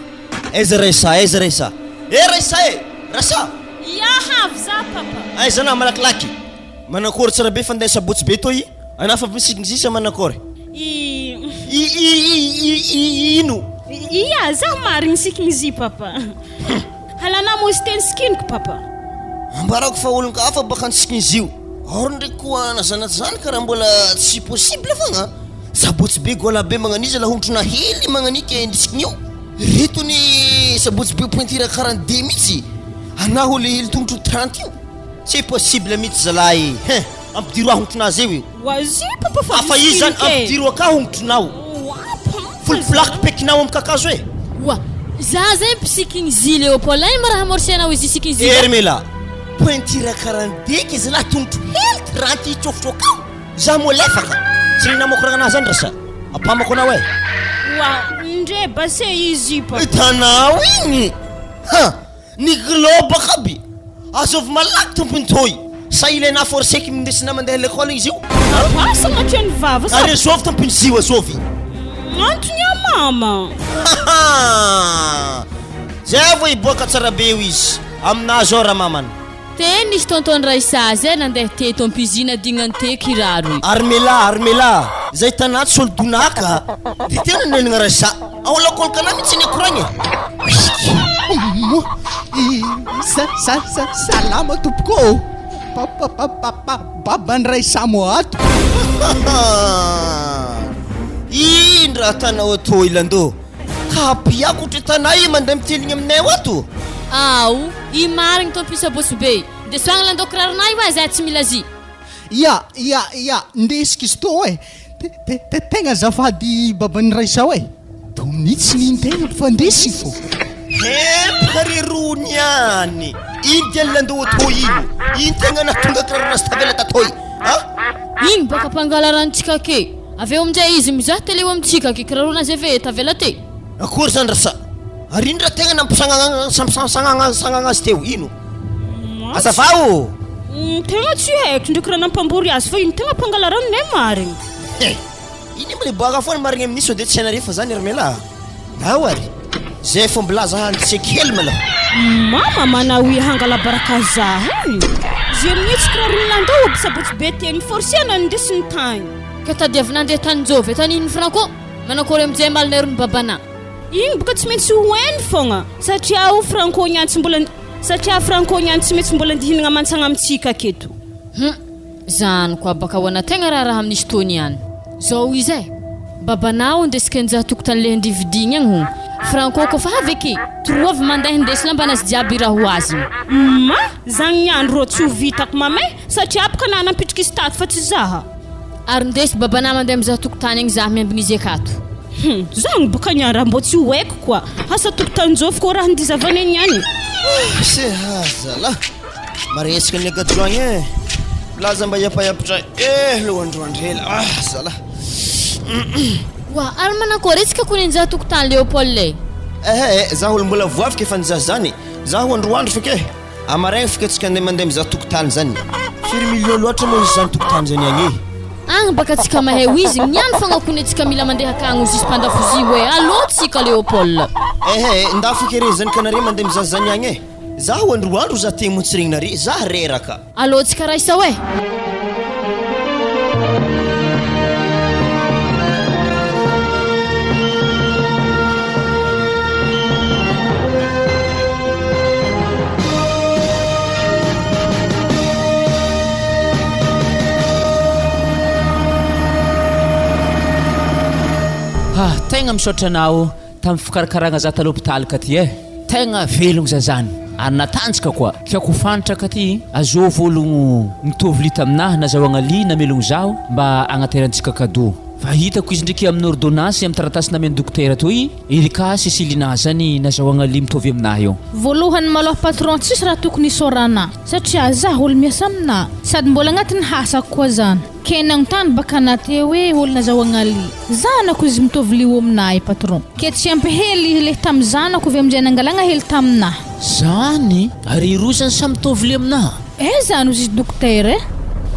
Aiza Raissa, aiza Raissa? Eh Raissa e! Raissa! Ia havy za papa. Aiza anà malakilaky? Manakôry tsara be fandeha sabotsy be toy anà fa misikigny sisa manakôry. I. I i i i i ino? Ia, zaho marigny misikigny izy papa. Halanà moa izy teny sikiniko papa. Ambarako fa olon-kafa baka nisikigny izy io. Or ndraiky koa na zany na zany karaha mbola tsy possible fogna. Sabotsy be goala be magnaniza la hontrona hely magnaniky ndrisikigny io. Reto ny sabotsy be pointure 42 mihitsy. Anà olo hely tongotro 30 io. Tsy possible mihitsy zalahy e! Hein! Ampidiro ahy hontronazy eo io. Oazy papa fa Afa izy zany misikiniky e! ampidiro akà hontronao. Folifolako pekinao am kakazo e! Oa! Za zay mpisikin'i Zy Léopold ino ma raha hamorsenao izy hisikin'i Zy Ery mela! Pointure 42 ke zalahy tongotro hely 30 hitsofotra akao! Za moa lefaka! Tsy renao makoragna anahy zany rasa! Ampamako anao e! Oa! Ndre base izy papa. Hitanao igny! Ha! Ny globe aby azovy malaky tompony toy sa ilaina forceky mindesina mandeha l'école izy io? Asa matreny vava sa. Ary azovy tompony izy io azovy. Antony a mama. Haha! Zay vao hiboaka tsara be io izy aminah zao ramamana. Te nisy tonton Raissa zay nandeha teto am-pizina dignany te kiraro i. Armela Armela zay tanà tsy olo donaka de tena nenagna Raissa ao lakôly kanà mitsy ny koragna e. Sa sa sa salama tompoko ô! Pa pa pa pa pa baban'i Raissa moa ato. Ino raha atanao atô ilando? Ka ampiako ohatry tanà i mandeha miteligny aminay ao ato. Ao, i marigny tompo isabotsy be. Ndeso agny landao kiraronay oe zay tsy mila zy. Ya, ya, ya, ndesiko izy tô e! Te, te, te, tegna azafady baban'i Raissa oe! Dominique tsy nino tegna fa ndesiko fô. Hempoka ry rony ihany! Ino dia ny landao atô ino? Ino tegna nahatonga kiraronazy tavela tatôy? A? Igny baka mpangalarantsika ke! Avy eo aminjay izy mizaha tele eo amintsika ke kiraronazy ave tavela te! Akory zany rasa? Ary ino raha tegna nampisagnagna azy teo? Ino? Azavao ô! Tegna tsy haiko ndraiky raha nampambory azy fa iny tegna mpangala ranonay marigny. Eh! Iny mbola hiboaka foana marigny amin'io sao dia tsy hainareo fa zany ry mela a! Ao ary! Zay fomba milaza handriseko hely malôha. Mama manahoy hangala baraka zah e! Ze mihetsika raha ron'landao aby sabotsy be teny forcena nindesiny tagny. Ka tadiavina andeha tany njovy tany iny franco? Manakory amizay malinay rony babana. Igny boka tsy maintsy ho hainy fogna satria o franco niany tsy mbola satria franco niany tsy maintsy mbola andihinagna amantsagna amintsika aketo. Hum! Zany koa baka ahoana tegna raharaha amin'izy tony ihany. Zao izy eh! Babanao ndesiko enjaha tokotany le handeha vidigny agny hono. Franco koa fa avy aky, toroavy mandeha hindesy lambanazy jiaby i raha ho azy igny. Ma! Zagny niany rô tsy ho vitako mamay satria boka nanampitriky izy tato fa tsy zaha. Ary ndesy babanah mandeha mizaha tokotany agny zah miambigny izy akato. Hum! Zagny boka niany raha mbô tsy ho haiko koa. Asa tokotany jôfy koa raha ndizavana niany. Se ha zalah! Maresaka ny Ankatso agny e! Milaza mba hiapahiapitra eh lohandroandry ela ah zalah! Oa ary manakôry etsy ka kony nizaha tokotany Léopold e! Ehe e, zaho olo mbola voavy k'efa nizaha zany, zaho androandro feky e! Amaraigny feky atsika andeha mandeha mizaha tokotany zany. Firy million loatra moa izy zany tokotany zany agny e! Agny baka tsika mahay ho izy niany fogna kony atsika mila mandeha akagny ho zisy mpandafozy hoe allô tsika Léopold! Ehe e, ndà feky re zany ka nare mandeha mizaha zany agny e! Zaho androandro za te moa tsy regninare, za reraka. Alô tsika raisa oe. Ah, tegna misaotra anao Tamin'ny fikarakaragna za ta l'hôpital ka ty eh! Tegna velogno za zany ary natanjaka koa. Tiako ho fantatra ka ty, azôvy ologno mitovy lita aminahy nazahoagna lit namelogno zaho mba agnaterantsika cadeau. Fa hitako izy ndreky amin'ny ordonnance amin'ny taratasy namen'ny dokotera toy, Erika sy Silina zany nazahoagna lit mitovy aminahy io. Voalohany malôha patron tsisy raha tokony isaorana satria zaho olo miasa aminà sady mbola agnatin'ny hasako koa zany. Ke nagnontany baka na te hoe ol nazahoagna li zanako izy mitovy li ominah i patron. Ke tsy ampy hely le tam zanako ve amizay nangalagna hely taminah. Zany? Ary roa zany samy mitovy li aminah? Eh zany ozy izy dokotera eh.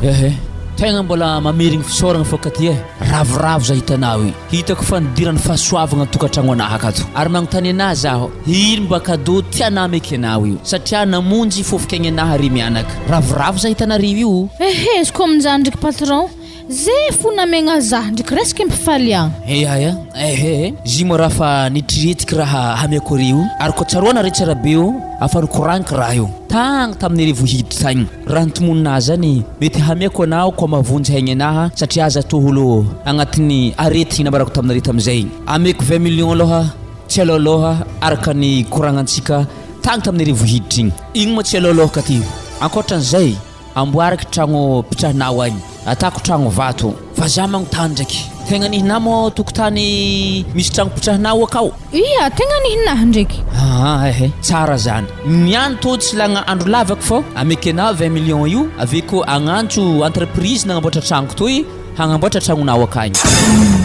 Ehe, tegna mbola mamerigny fisaoragna fô katy eh, ravoravo za hitanao i, hitako fa nidiran'ny fahasoavagna an-tokantragno anah akato, ary magnontany anah zaho, ino mba cadeau tianah ameky anao io, satria namonjy fofok'aigny anah ry mianaka. Ravoravo za hitanareo io. Ehe izy ko aminjany ndriky patron ze fo namegna zah ndriky resky mpifaliagna. Eya ya ehe zy moa raha fa nitrietiky raha hameako areo ary koa tsaroana re tsara be o afa nikoragniko raha io tagny tamin'ny revo hiditra tagny raha nitomonina azy zany mety hameako anao koa mahavonjy haigny anaha satria aza toa olo agnatin'ny aretigny nambarako taminareo tamizay ameko vingt millions aloha tsy aloaloha araka ny koragnantsika Tagny tamin'ny revohiditra igny. Igny moa tsy aloaloha ty. Ankoatran'izay, amboariko tragno pitrahinao agny. Atako tragno vato. Fa za magnontany ndraiky. Tegna nihinà moa tokotany misy tragno pitrahinao akao? Ia, tegna nihinà ndraiky. Aa ehe, tsara zany. Niany tô tsy lagna andro lavako fô amekenao 20 millions io, aveko agnantso entreprise nagnamboatra tragnoko toy hagnamboatra tragnonao akagny.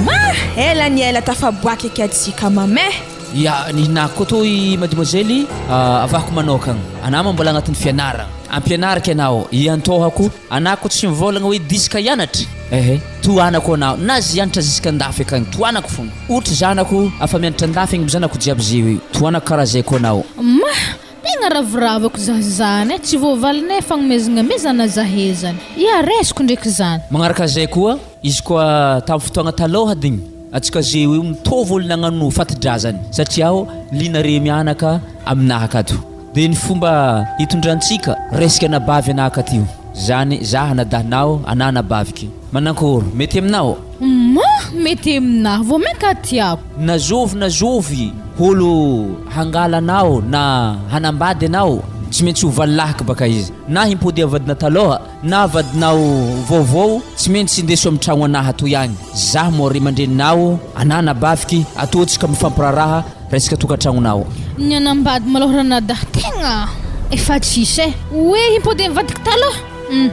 Ma! Ela ny ela tafaboaka eky atsika mameh. Ya, ny koa toy mademoiselle avahako manokagna. Anah ma mbola agnatin'ny fianaragna. Ampianariko anao, iantohako. Anah koa tsy mivôlagna hoe diska hianatra. Ehe, tohanako anao. Na zy hianatra ziska andafy akagny, tohanako fogna. Ohatra zanako afa mianatra andafy agny zanako jiaby zeo io. Tohanako karaha zay koa anao. Ma, tegna ravoravo za zany e, tsy voavalinay fagnomezagna mezana zahe zany. Ya, raisiko ndraiky zany. Magnaraka zay koa, Izy koa tamin'ny fotoagna talôha digny antsika zeo io mitovy olo nagnano fatidrazany satria aho liana re mianaka aminaha akato de ny fomba hitondrantsika resaka anabavy anaha akato io zany za anadahinao ana anabaviky manankory mety aminao? Humm mety aminahy vao mainka tiako. Na zovy na zovy olo hangala anao na hanambady anao tsy maintsy ho valilahiko baka izy na himpody avadina talôha Na vadinao vaovao tsy maintsy indeso am tragno anah atoy agny zah moa ray aman-dreninao anah anabaviky atoa tsika mifampiraharaha resaka tokantragnonao. Ny anambady malôha ranadahy tegna efa tsisy e! Oe himpody am vadiko taloha? Hum!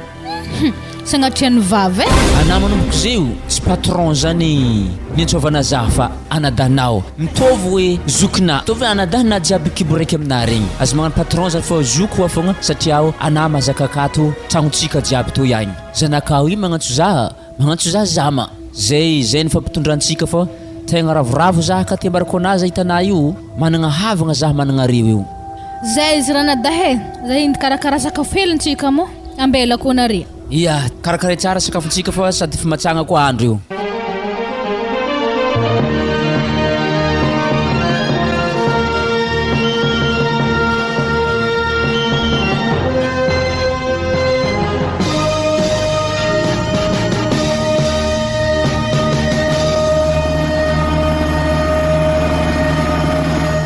Sagnatrian'ny vava e! Anah manomboka izay o, tsy patron zany niantsoavana zah fa anadahinao. Mitovy hoe zokinah, mitovy hoe anadahinah jiaby kibo raiky aminah regny. Aza magnano patron zany fa zoky hoa fogna satria o anah mazaka akato tragnontsika jiaby toy agny. Zanakao io magnantso zah, magnantso zah zama. Zay, zay ny fampitondrantsika fa tegna ravoravo zah ka te ambarako anah zah hitanah io, managna havagna zah managna areo io. Zay izy ranadahy e, zay nikarakara sakafo hely ntsika moa ambelako anare. Ia, karakaray tsara sakafontsika fa sady efa matsagna koa andro io.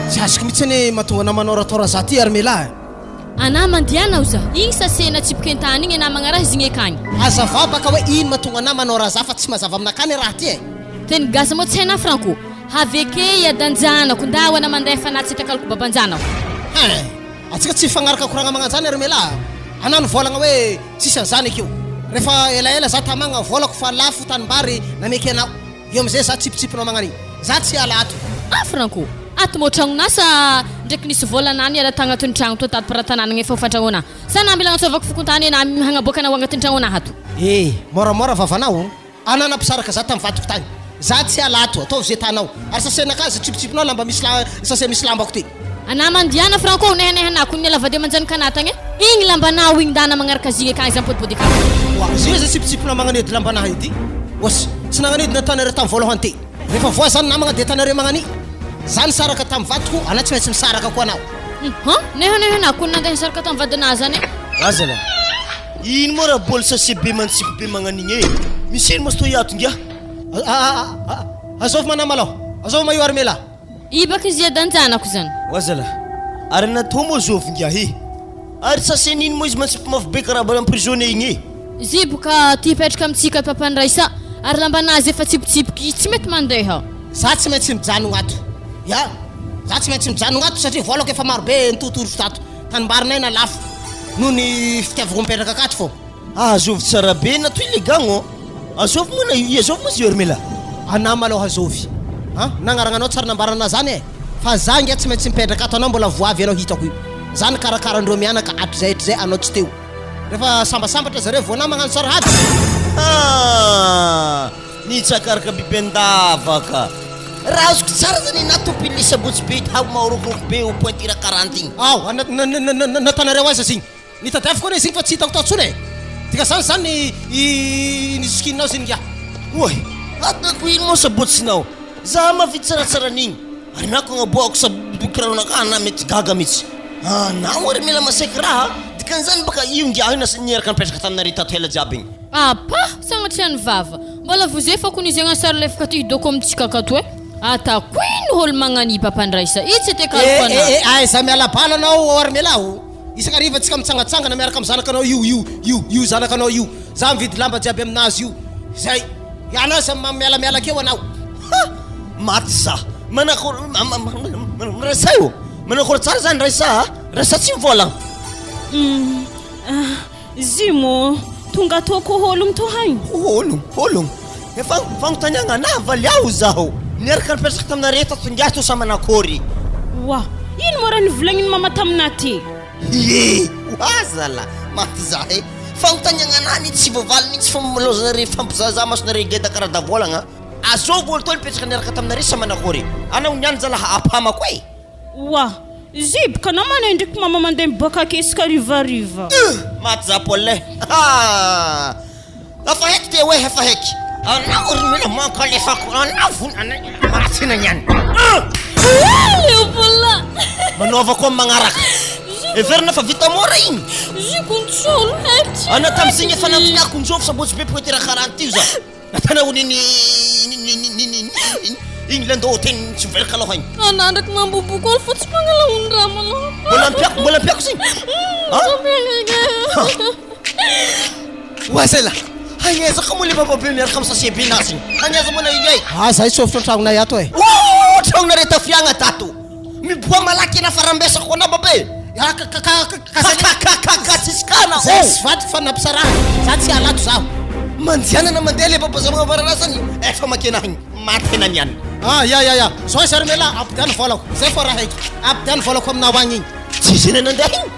Tsy azoko mihitsy anie mahatonga anah manao raha atao raha za ty ary melah e. Anah mandiana aho za. Igny sase natsipiko entany igny anah magnaraha izy igny akagny. Hazavao baka hoe ino mahatonga anah manao raha za fa tsy mazava aminakahy anie raha ty e. Teny gasy moa tsy hainah Franco. Haveke iadan-janako ndao anah mandefa anah tsy takaloko baban-janako. Hein! Atsika tsy hifagnaraka koragna magnanjany ry melah a! Anah nivolagna hoe tsisy an'zany ekeo. Refa elaela za tamagna volako fa lafo tanimbary nameky anao. Eo amizay za tsipitsipinao magnan'igny. Za tsy hiala ato. Ah Franco! Ato moa tragnonà sa ndraiky nisy vola anà niala tagnatin'ny tragno to tato para-tanàna efa hofan-tragnonà? Sa na mila agnantsovako fokontany anà hagnaboaka anao agnatin'ny tragnonà ato? Eh! Môramôra vavanao. Anà nampisaraka za tamin'ny vadiko tagny. Za tsy hiala ato. Ataovy ze tanao. Ary sasenakà ze tsipitsipinao lamba misy la sase misy lambako ty. Anà mandiana Franco, nehanehana ko niala vady aman-janaka anà tagny e. Igny lambanao igny ndana magnaraka azy igny akagny za mipodipody akagny. Oa, zay ze tsipitsipinao magnanidy lambanah edy. Oas, tsy nagnanidy nataonareo tamin'ny voalohany ty. Rehefa voa zany namagna de atanareo magnani. Za nisaraka tamin'ny vadiko, anà tsy maintsy misaraka koa anao. Hum, nehanehana ko nandeha nisaraka tamin'ny vadinà zany e. Azala, ino moa raha bôly sase be mantsipy be magnanigny e? Misy ino moa stoy ato ngiah? Azovy manà malôha, azovy ma io ary mela. I baka izy iadan-janako zany. Oa zalah, ary natao moa zovy ngiahy e? Ary sase nino moa izy mantsipy mafy be karaha mbola emprisonné igny e? Izy boka ty hipetraka amintsika papan'i Raissa, ary lambanazy efa tsipotsipoky izy tsy mety mandeha. Za tsy maintsy mijanogna ato. Ya, za tsy maintsy mijanogna ato satria volako efa maro be nitotorotro tato. Tanimbarinay na lafo noho ny fitiavako mipetraka akato fô. Azovy tsara be na toy le gagno. Azovy moa na i azovy moa izy io ry mela? Anah malôha azovy an! Nagnaragnanao tsara nambaranah zany e! Fa za nge tsy maintsy mipetraka ato anao mbola voavy anao hitako io. Za nikarakara andreo mianaka hatrizay hatrizay anao tsy teo. Refa sambasambatra zareo vao anah magnano sary hady. Haa! Nitsakaraka biby an-davaka. Raha azoko tsara zany enah tompon'ilay sabotsy be hita marokoroko be au pointure 40 igny. Ao! Natanareo aiza zigny? Nitadiaviko anie izy iny fa tsy hitako tao tsony e! Dikazany zany i nisikinao izy iny ingahy. Oay! Ataoko ino moa sabotsinao? Za mahavita tsaratsara an'igny ary na ko agnaboahako sab kiraronakahy na mety gaga mitsy. Anao ary mila masaiky raha dikan'izany baka io ingahy io nasa niaraka nipetraka taminareo tato ela jiaby igny. Apa! Sagnatria ny vava. Mbola vozefako ny zegna sary lefaka ty hidoko amintsika akato e. Atako ino olo magnani mpampandraisa i tsy tekaloko Eh anah. eh eh aiza miala bala anao Armela o! Isan-kariva tsika mitsangatsangana miaraka amin'ny zanakanao io io io io zanakanao io. Za mividy lamba jiaby aminazy io. Zay. Ianao aza mialamiala keo anao. Ha! Maty za. Manakory Raisa io. Manakory tsara zany Raisa a. Raisa tsy mivolagna. Hum ah Zimo tonga atô ko hôlogno tô hagny. Hôlogno, hôlogno. Efa fagnontaniagna anah valiaho zaho. Niaraka nipetraka taminareo tato ingahy tô sa manakory. Oa! Ino moa raha novolagnin'i mama taminah ty? Ie! Oa zalah! Maty zah e! Fagnontaniagna anah anie tsy voavaly mintsy fa laozanareo hifampizahazaha masonareo geda karaha davoalagna. Azovy olo tô nipetraka niaraka taminareo sa manakory? Anao niany zalah apamako e! Oa! Ziboka anao manendriky mama mandeha miboaka ake isaka harivariva. Ih! Maty zah Paul e! Haa! Efa haiky te hoe efa haiky. Anao ry mila mankalefako anao vonana mahatsina ihany. Léopold. Manaova koa amin'ny magnaraka. Heverina fa vita mora igny. Zikontsolo haiky. Ana tamin'izigny efa nantignako njo sabotsy be poetera karaha an'ity za. Natana ho nini igny landao teny tsy miveraka aloha igny. Ana ndraiky mamboboko olo fa tsy magnala ony raha malôha. Mbola ampiako mbola ampiako zigny. Oa zay lah! Hagnaiza ka moa le baba be miaraka am sachet be nazy igny? Hagnaiza moa na igny ay? Ah zay tsofitra an-tragnonay ato e! Ooh tragnonareo tafiagna tato! Miboaha malaky ena fa rambesako anao baba e! Ah ka ka ka ka Ka ka ka ka tsisy kana Zay oh! sy vadiko fa nampisarahana, za tsy hiala ato zaho. Mandianana mandeha le baba zava zany efa makena agny. Maty hena niany. Ah ya ya ya, zao izy ary mialahy, ampidiano volako, zay fô raha haiky, ampidiano volako aminao agny igny. Tsy zay nandeha igny,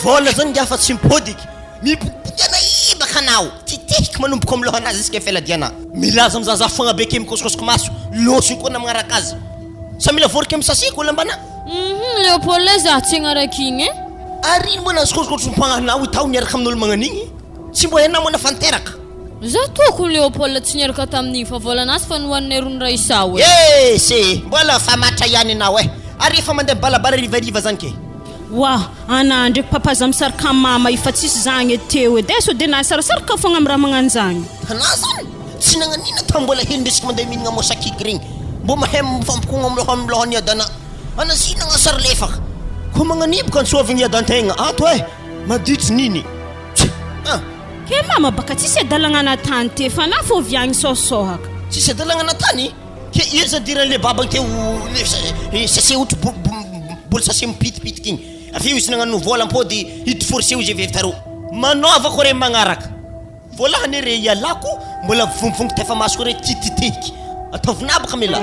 vola zany ngiahy fa tsy mipodiky, mipodipody anay baka anao, titehiko manomboko am lohanazy jusqu'à fialadiana. Milaza am zaza fogna be ke mikosokosoko maso, lôsiny koa na magnaraka azy. Sa mila vory ke misasiko lambana? Hum Léopold e za tsy hagnaraka igny e. Ary ino moa nahazokozokotrom-pagnahinao itao niaraka amin'olo magnan'igny? Tsy mbo hainao moa na fa niteraka? Za tokony Léopold tsy niaraka tamin'igny fa volan'azy fa nohaninay rony Raissa e. Esy e! Mbola famatra ihany ianao e! Ary efa mandeha mibalabala harivariva zany ke! Wah! Ana ndreky papa za misarika am mama io fa tsisy zagny edy teo edy e sao de nahasarasaraka fogna am raha magnano zagny. Anah zany tsy nagnanina tao mbola hely ndesiko mandeha mihinagna mosakiky regny mbo mahay mifampikogno am loha am lohan'i Adana ana sy hinagna sary lefaka ko magnaniboka antsoavigny iadantegna ato eh madio tsy niny tch ah. Ke mama baka tsisy adalagna natany te fa na fô viagny sôsôhaka. Tsisy adalagna natany? Ke ino zany idiran'le babany teo le sase ohatry boly sase mipitipitika igny avy eo izy nagnano vola ampody hidiforceo izy avy tarô. Manaova koa re magnaraka. Voalahany re ialako mbola vovongo tefa masoko re tititehiky. Ataovy nabaka mila.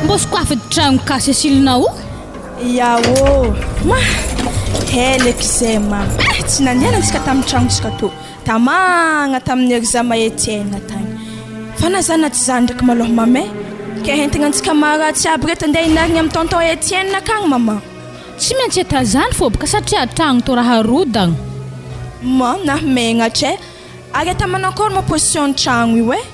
Mbô sokafy tragno ka Cécile-nao o. Ya ô! Ma! Heleky zay ma! Eh! Tsy nandehanantsika tamin'ny tragnontsika tô. Tamagna tamin'ny examen Etienne tagny. Fa na zany na tsy zany ndraiky malôha mama eh! Ke hentigna antsika maharatsy aby reto andeha hinarigny amin'ny tonton Etienne akagny mama. Tsy maintsy atà zany fô baka satria tragno tô raha arodagna. Ma, na megnatra eh! Ary ata manakôry moa position ny tragno io eh?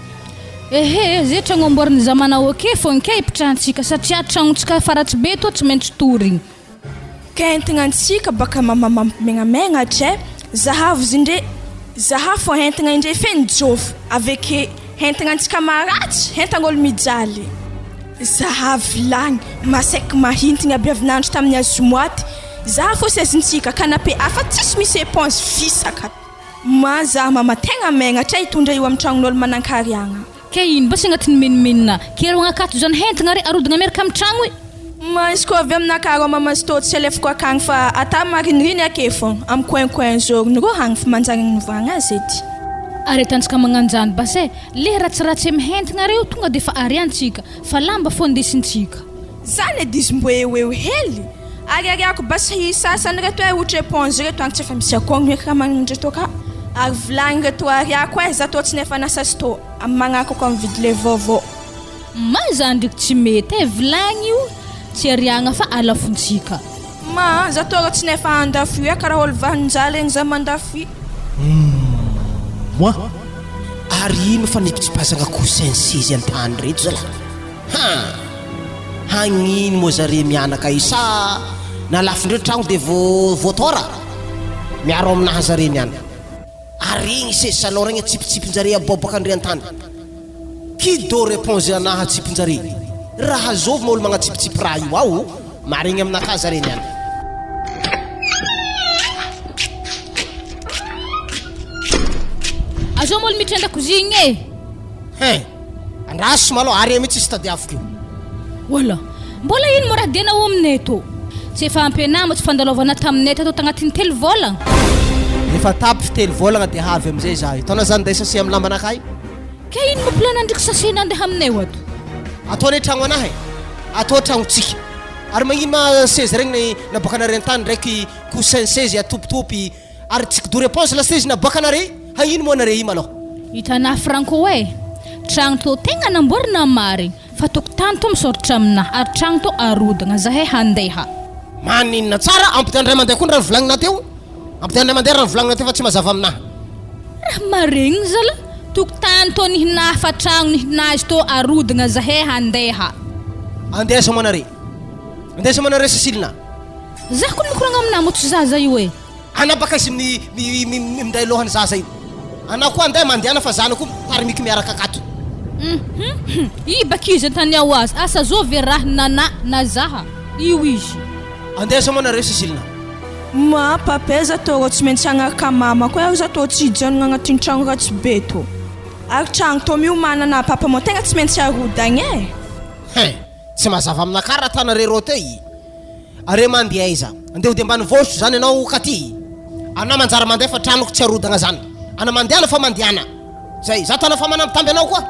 Ehe, ze tragno amboarin'i Zamana ok fô nke ipitrahantsika satria tragnontsika faratsy be tô tsy maintsy torigny. Ka entigna antsika baka mama mampimegnamenatra eh! Zahavo zindre Zaha fô entigna indre feno jôfo aveke entigna antsika maharatsy entagn'olo mijaly. Zaha vilagny masaiky mahintigna aby avy nandro tamin'ny azomoaty Zaha fô sezintsika canapé hafa tsisy misy éponge fisaka. Ma zaha mama tegna megnatra hitondra io amin'ny tragnon'olo manankariagna. Ke ino basy agnatin'ny menomenona ke reo agnakato zany hentagna re arodagna miaraka am tragno e. Ma izy koa avy aminakahy rô mama sto tsy alefako akagny fa ata mariniriny ake fô am coin coin zorony rô hagny fa manjary agnovagna azy edy. Ary atantsika magnanjany basy e, le ratsiratsy am hentagna reo tonga defa ariantsika fa lamba fô ndesintsika. Zany edy izy mbo eo eo hely ary ariako basy hisasa an'ireto e ohatry eponge reto agny tsy efa misy akôgno eky raha magnindreto ka ary vilagny reto ariako e za tô tsy nefa nasa sto Amin'ny magnaraka koa mividy le vaovao. Ma za ndreky tsy mety e, vilagny io tsy ariagna fa alafontsika. Ma za tô rô tsy nefa andafo io e karaha olo vahinjaly regny za mandafo io. Moi, ary ino fa nipitsipazagna coussin sezy an-tany reto zalah? Ha! Hagnino moa zare mianaka io sa nalafondreo tragno de vo voatora? Miaro aminaha zare niany. Ary igny seza salon regny atsipitsipinjare aboaboakandre an-tany. Qui do reponse anaha atsipinjare? Raha zovy ma olo magnatsipitsipy raha io ao? Maregny aminakahy zare niany. Azao ma olo miditra an-dakozia igny e! Hein! Andraso malôha, are mihitsy izy tadiaviko io. Wala! Mbola ino moa raha diana ao aminay tô? Tsy efa ampy anah moa tsy fandalovana taminay tato tagnatin'ny telo vôlagna. Efa tapitry telo vôlagna dia havy amizay za io. Taona za ninday sase amin'ny lambanakahy. Ke ino moa plan andriko sase nandeha aminay ho ato? Atao anie tragno anahy e! Atao tragnotsika. Ary magnino ma seza regny naboakanareo an-tany ndraiky coussin seza atopitopy Ary tsy kdo réponse lasa izy naboakanare hagnino moa nare i malôha. Hitanà Franco eh! Tragno tô tegna namboarina marigny fa tokotany tô misaoratra aminah ary tragno tô arodagna zahay handeha. Maninona tsara ampidano ray aman-dreny koa ny raha novolagninà teo ampidano ray aman-dreny raha novolagninà teo fa tsy mazava aminà. Raha maregny zala, tokotany tô nihinà fa tragno nihinazy tô arodagna zahay handeha. Andeha aiza moa nare? Andeha aiza moa nare Cécile-na? Za kony mikoragna aminà moa tsy zaza io e! Anà baka izy mi mi mi minday lohany zaza io. Anà koa andeha mandehana fa zana koa tarimiko miaraka akato. Hum i baka izy antany ao azy asa zao ve raha nana na zaha io izy. Andeha aiza moa nareo Cécile-na? Ma papa za tô rô tsy maintsy hagnaraka mama koa ary za tô tsy hijanogna agnatin'ny tragno ratsy be tô. Ary tragno tô miomanana papa moa tegna tsy maintsy arodagna e. Hein! Tsy mazava aminakahy raha tanareo rô tey. Are mandeha aiza? Andeha hody ambanivohitra zany ianao Katy? Anà manjary mandeha fa tranoko tsy arodagna zany. Ana mandehana fa mandehana. Zay, za tana fa manambitamby anao koa.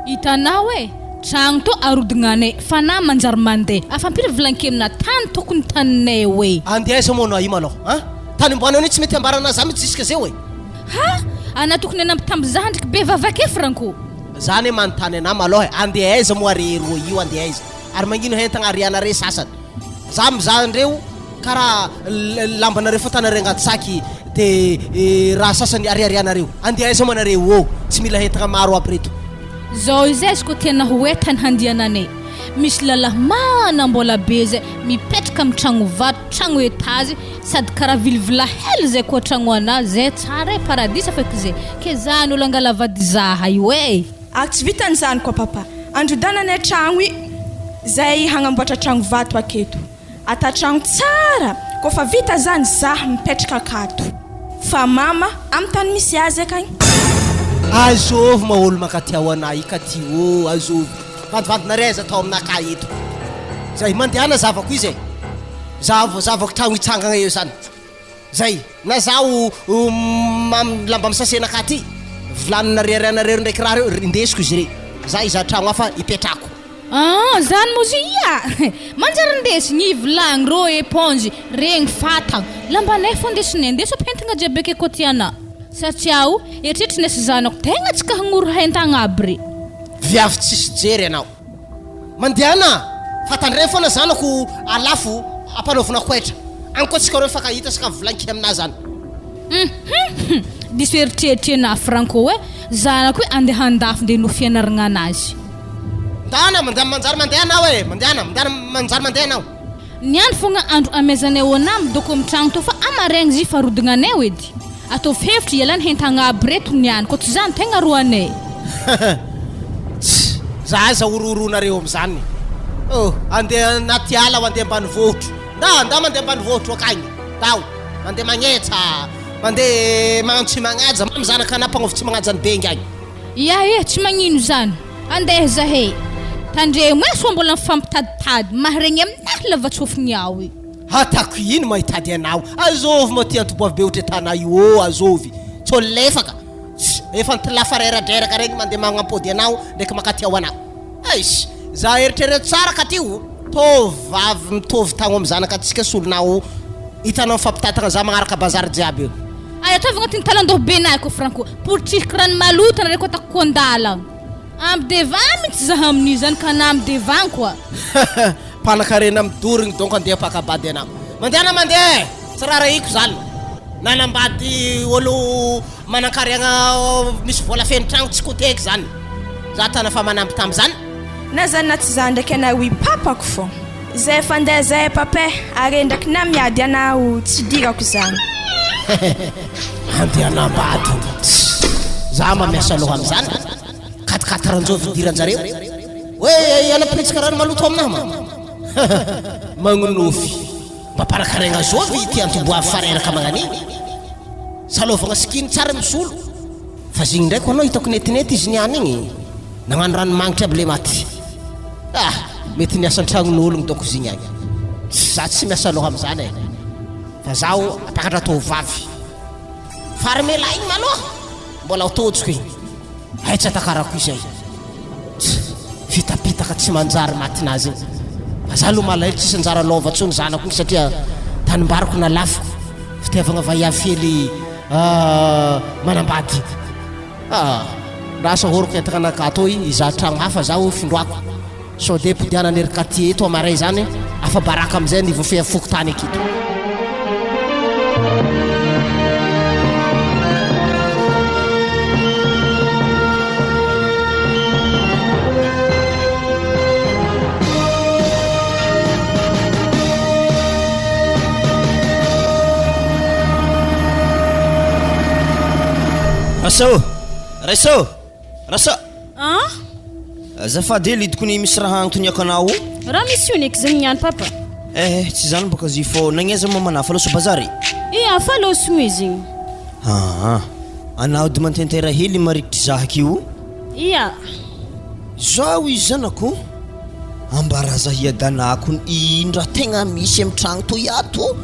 Hitanao e! Tragno to arodognanay fa na manjary mandeha. Afa-mpiry vilankemina tany tokony taninay oe. Andeha aiza moa anao io malôha an? Tany ombanao anie tsy mety ambarana za mitsy jusque zeo e. Ha! Ana tokony anambitamby za ndriky be vava ke Franco. Za anie manontany anà malôha e, andeha aiza moa are roa io andeha aiza? Ary magnino hentagna arianare sasany? Za mizaha andreo karaha lambanareo fa tanareo agnaty saky de raha sasany ariarianareo. Andeha aiza moa nareo ô? Tsy mila hentagna maro aby reto. Zao izay izy ko tena ho entany handiananay. Misy lalahy manambola be zay mipetraka am tragno vato, tragno etazy sady karaha vilivila hely zay koa tragno anah zay tsara e paradisa feky zay ke zany olo angala vady zaha io e. Ary tsy vitan'izany koa papa, androdananay tragno i zay hagnamboatra tragno vato aketo. Ata tragno tsara, kôfa vita zany zah mipetraka akato. Fa mama am tany misy azy akagny. Azovy ma olo mankaty ao anah i katy ô azovy vandivandinareo aiza atao aminakahy eto zay mandehana zavako izy e zavo zavako tragno hitsangagna eo zany zay na zaho mam lamba misasenakahy ty vilaninareo arianareo ndraiky raha reo indesiko izy re za hizaha tragno hafa hipetrako. Ah zany moa zy ia! Manjary ndesigny i vilagny rô éponge regny fatagna, lambanay fô ndesinay ndeso ampentigna jiaby ake koa tianà satria o eritreritrinay sy zanako tegna tsy ka hagnoro hentagna aby re. Viavy tsisy jery ianao. Mandehana fa tandremo foana zanako alafo ampanaovina koetra. Any koa tsika reo mifankahita saka volagniko aminah zany. Hum diso eritreritry enah Franco eh, zanako io andeha andafy ndeha noho fianaragna anazy. Ndana mandeha manjary mandeha anao e, mandehana mandehana manjary mandeha anao. Niandry fogna andro amezanay onah midoko am tragno tô fa amaregny zy fa rodignanay edy. Ataovy hevitry ialany hentagna aby reto niany ko tsy zany tegna roanay. Tss za aza horohoronareo amizany oh, andeha anaty ala aho andeha ambanivohitro, nda nda mandeha ambanivohitro akagny, ndao. Mandeha magnetsa, mandeha magnano tsy magnaja, mamy zanaka anah mpagnaovy tsy magnaja ny bengy agny. Ia eh, tsy magnino zany, andeha zahay. Tandremo eh sao mbola mifampitaditady, maharegny aminah lavatsofigny ao i. Hatako ino ma hitady anao, azovy ma ty antoboavy be ohatry tanà io ô, azovy, sao lefaka, tss, efa ntilafa reradreraka regny mandeha magnampody anao ndraiky mankaty ao anah. Eish, za eritrereto tsara ka ty o. Tô vavy mitovy tagno am zanaka tsika solonao hitanao mifampitatagna za magnaraka bazary jiaby io. Ary ataovy agnatin'ny talandoha be nahy ko Franco, poritriky rano maloto anareo ko ataoko kondala. Amby devant mintsy zaho amin'io zany ka na amby devant koa. Mpanakarena midorigny donc andeha mpakabady anao. Mandehana mandeha e! Tsy rarahiko zany. Nanambady olo manankariagna misy vola feno tragno tsy koteky zany. Za tana fa manambitamby zany. Na zany na tsy zany ndraiky anah oui papako fô. Zay fandeha zay papa eh, are ndraiky na miady anah tsy idirako zany. Andeha hanambady tss za ma miasa loha amizany quatre quatre anjovy idiranjareo hoe hanapiritsika rano maloto aminahy ma magnonofy mba mpanakarena zovy ity antoboavy fareraka magnanigny salovagna sikiny tsara misolo Fa zigny ndraiky anao hitako netinety izy niany igny nagnano ranomagnitry aby le maty ah mety niasa antragnon'ologno donc zigny agny za tsy miasa loha amizany e fa zaho ampakatra tovovavy fa ry melahy igny maloha mbola ho tojoko igny hay tsy atakarako izay fitapitaka tsy manjary matinazy igny fa za aloha malahelo tsisy anjara lova tsony zanako igny satria tanimbariko nalafiko fitiavagna vaiavy hely Ah manambady ah lasa horiko entagna anakahy toy hizaha tragno hafa zaho findroako sao de podiana any ry quartier eto amaray zany afa baraka amizay ny voafehy fokontany aketo. Rasa ô! Raisa ô! Rasa! An? Azafady hely tokony misy raha anontoniako anao o. Raha misy io neky zegny niany papa. Eh eh, tsy zany bôka izy fô nagnaiza mamanà fa lôso bazary? Ia, fa lôsogno izy igny. Aa, anao edy mantentera hely marikitry zahako io. Ia. Zao izy zanako, ambaraza hiadanako ny raha tegna misy amy tragno toy ato,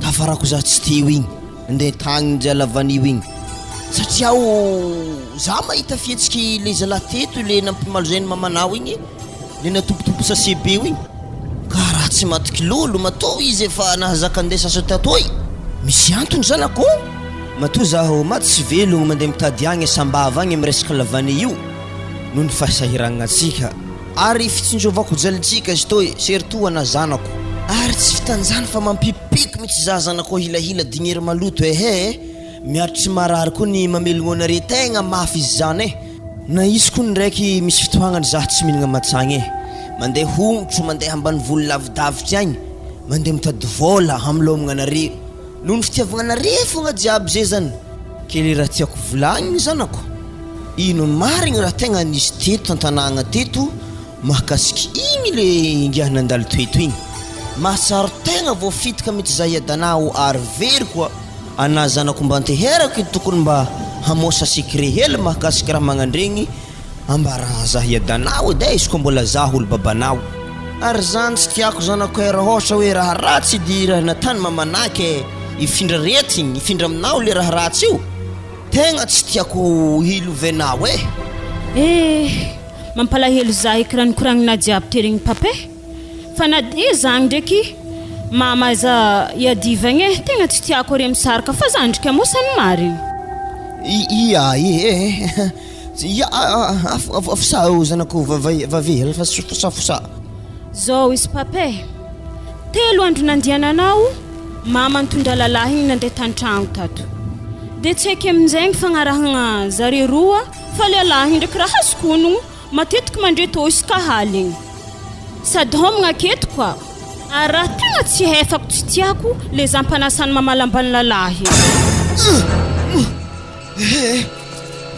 tafarako za tsy teo igny. Ndeha tagny njy alavanio igny satria aho za mahita fihetsiky le zalahy teto le nampimalozainy mamanao igny le natompitompy sase be io igny ka raha tsy matoky lolo matoa izy efa nahazaka ndeha sasa tatoy misy antony zanako ô matoa zaho maty sy velogno mandeha mitady agny sambava agny miresaka lavane io noho ny fahasahiragnantsika Ary fitsinjovako jalintsika izy toy surtout ana zanako. Ary tsy vitan'izany fa mampipiky mitsy za zanako hilahila dignery maloto ehe miaritry marary koa ny mamelogno anare tegna mafy izy zany eh. Na izy koa ndraiky misy fotoagnany za tsy mihinagna matsagna eh mandeha hongotro mandeha ambanivolo lavidavitry agny mandeha mitady vôla hamilômagna anare noho ny fitiavagna anare fogna jiaby zay zany. Ke le raha tiako volagniny zanako, ino marigny raha tegna nisy teto antanagna teto mahakasiky igny le ingahy nandalo teto igny? Mahatsaro tegna voafitika mitsy za hiadanao ary very koa ana zanako mba anteherako edy tokony mba hamosa secret hely mahakasiky raha magnandregny ambara za hiadanao edy e izy koa mbola zaho olo babanao. Ary zany tsy tiako zanako e raha ôhatra hoe raha ratsy idirana tany mamanake e hifindra aretigny hifindra aminao le raha ratsy io tegna tsy tiako hilovenao e. Eh! Mampalahelo za eky raha nikoragnina jiaby teregny papa e! Fa na de zagny ndreky mama aza iadivagna e! Tegna tsy tiako are misaraka fa za ndriky amosany marigny. Ia e! Ia fosa o zanako vavy e, fosa fosa. Zao izy papa e! Telo andro nandiananao, mama nitondra lalahy igny nandeha tantragno tato. De tsy haiko aminjay ny fagnarahagna zare roa fa lelahy igny ndraiky raha azoko onogno matetiky mandre tô isaka aligny. Sady homagna aketo koa. Ary raha tegna tsy hefako tsy tiako le zampanasany mamalamban'ny lalahy igny. Ehe,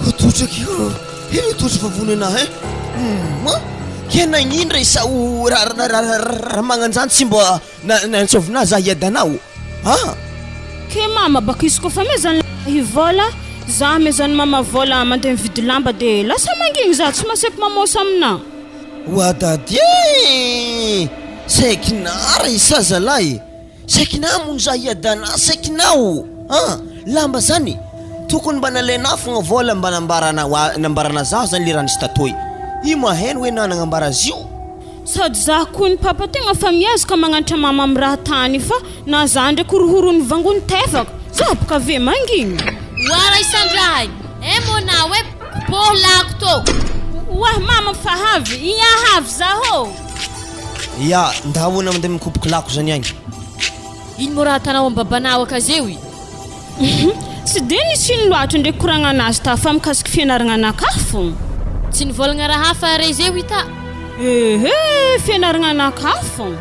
ototrako io, ino ototro vavony anahy eh? Hum, ke nagnino re sao raha raha raha magnanjany tsy mba nantsovina za hiadanao ah? Ke mama baka izy koa fa amezan'ny lahy vola, za amezan'ny mama vola mandeha mividy lamba de lasa mangigny za tsy maseky mamosa aminà. Oadadie! Saiky nara i sa zalahy e! Saiky namono za hiadana saiky nao an! Lamba zany tokony mba nalainao fogna vola mba nambarana nambarana zaho zany le raha nisy tatoy io maheno hoe na nagnambara azy io. Sady za kony papa tegna fa miezaka magnanatra mama am raha tany fa na za ndraiky horohorony vangony tefaka za boka ave mangigny. Oa raha isandraha igny eh mona hoe poho lako tô. Oah mama fa havy ia havy zaho. Ya, nda ahoana mandeha mikopoky lako zany agny? Ino moa raha atanao am babanao akazeo i? Tsy dia nisy ino loatra ndreky koragnanazy ta fa mikasiky fianaragnanakahy fogna. Tsy nivôlagna raha hafa re zeo i ta? Ehe, fianaragnanakahy fogna.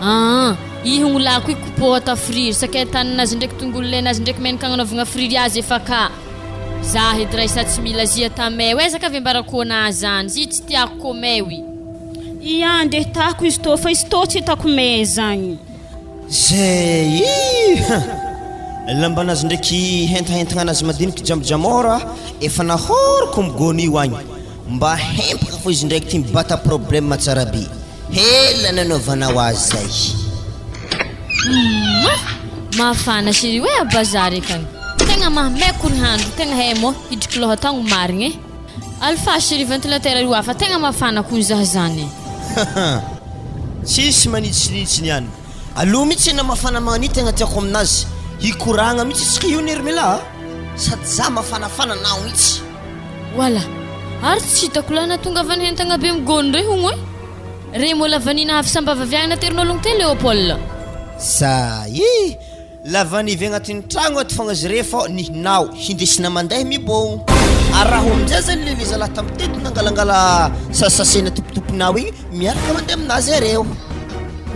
Aa, i hogno lako i kopoha atao friry, sakay tanin'azy ndraiky tongolo lenazy ndraiky menaka agnanaovagna friry azy efa ka. Za edy raisa tsy mila zia tameo e, zaka avy ambarako anah zany, zia tsy tiako komeo i. Ia andeha tahako izy tô fa izy tô tsy hitako mey zagny. Zay ih! Lambanazy ndraiky hentahentagnanazy madiniky jambojamora efa nahoriko am gony io agny mba hempaka fô izy ndraiky ty mibata problème tsara be hela nanaovanao azy zay. Humm! Mafana chérie hoe a bazary akagny. Tegna mahameko ny handro tegna hay moa hidriky loha tagno marigny e. Alpha chérie ventilateur io hafa tegna mafana kony zah zany e. Tsisy manitsinitsy ny any. Alou mitsy na mafana mania tegna tiako aminazy. Hikoragna mitsy tsika io Nirmila a. Sady za mafanafana nao mitsy. Wala! Ary tsy hitako lah nahatongavany hentagna be migôny re hono e! Re mô lavanina avy sambava avy agny naterin'ologno te Léopold. Za ih! Lavanivy agnatin'ny tragno ato fogna izy reo fô nihinao hindesina mandeha mibôgno. Ary raha amizay zany le le zalahy tamin'ny teto nangalangala sasasena tompotomponao igny miaraka mandeha aminazy areo.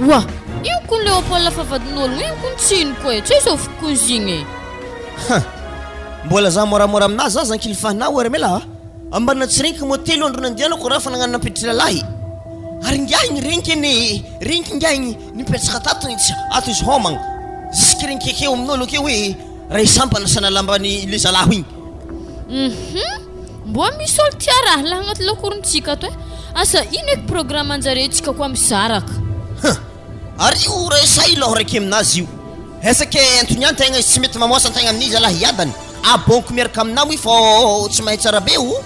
Oa! Io kony Léopold fa vadin'ologno io kony tsiniko e! Tsy zoviko kony zigny e! Huh! Mbola za moramora aminazy za zankilifahinao ary mela a! Ambana tsy reniko moa telo andro nandianako raha fa nagnano nampiditry lalahy. Ary ingahy igny regniky anie e, regniky ingahy igny nipetraka tato igny tsy ato izy homagna, jusque regniky akeo amin'olo akeo hoe ray sampana sana lamban'i le zalaho igny. Hum, mbô misy olo tia raha lahy agnaty lakorontsika ato e, asa ino eky programme anjareo tsika koa misaraka. Huh! Ary io resay loha raiky aminazy io. Esaky antony ihany tegna izy tsy mety mamoasa antegna amin'izy zalahy hiadana. Ah bonko miaraka aminah moa fô tsy mahay tsara be o.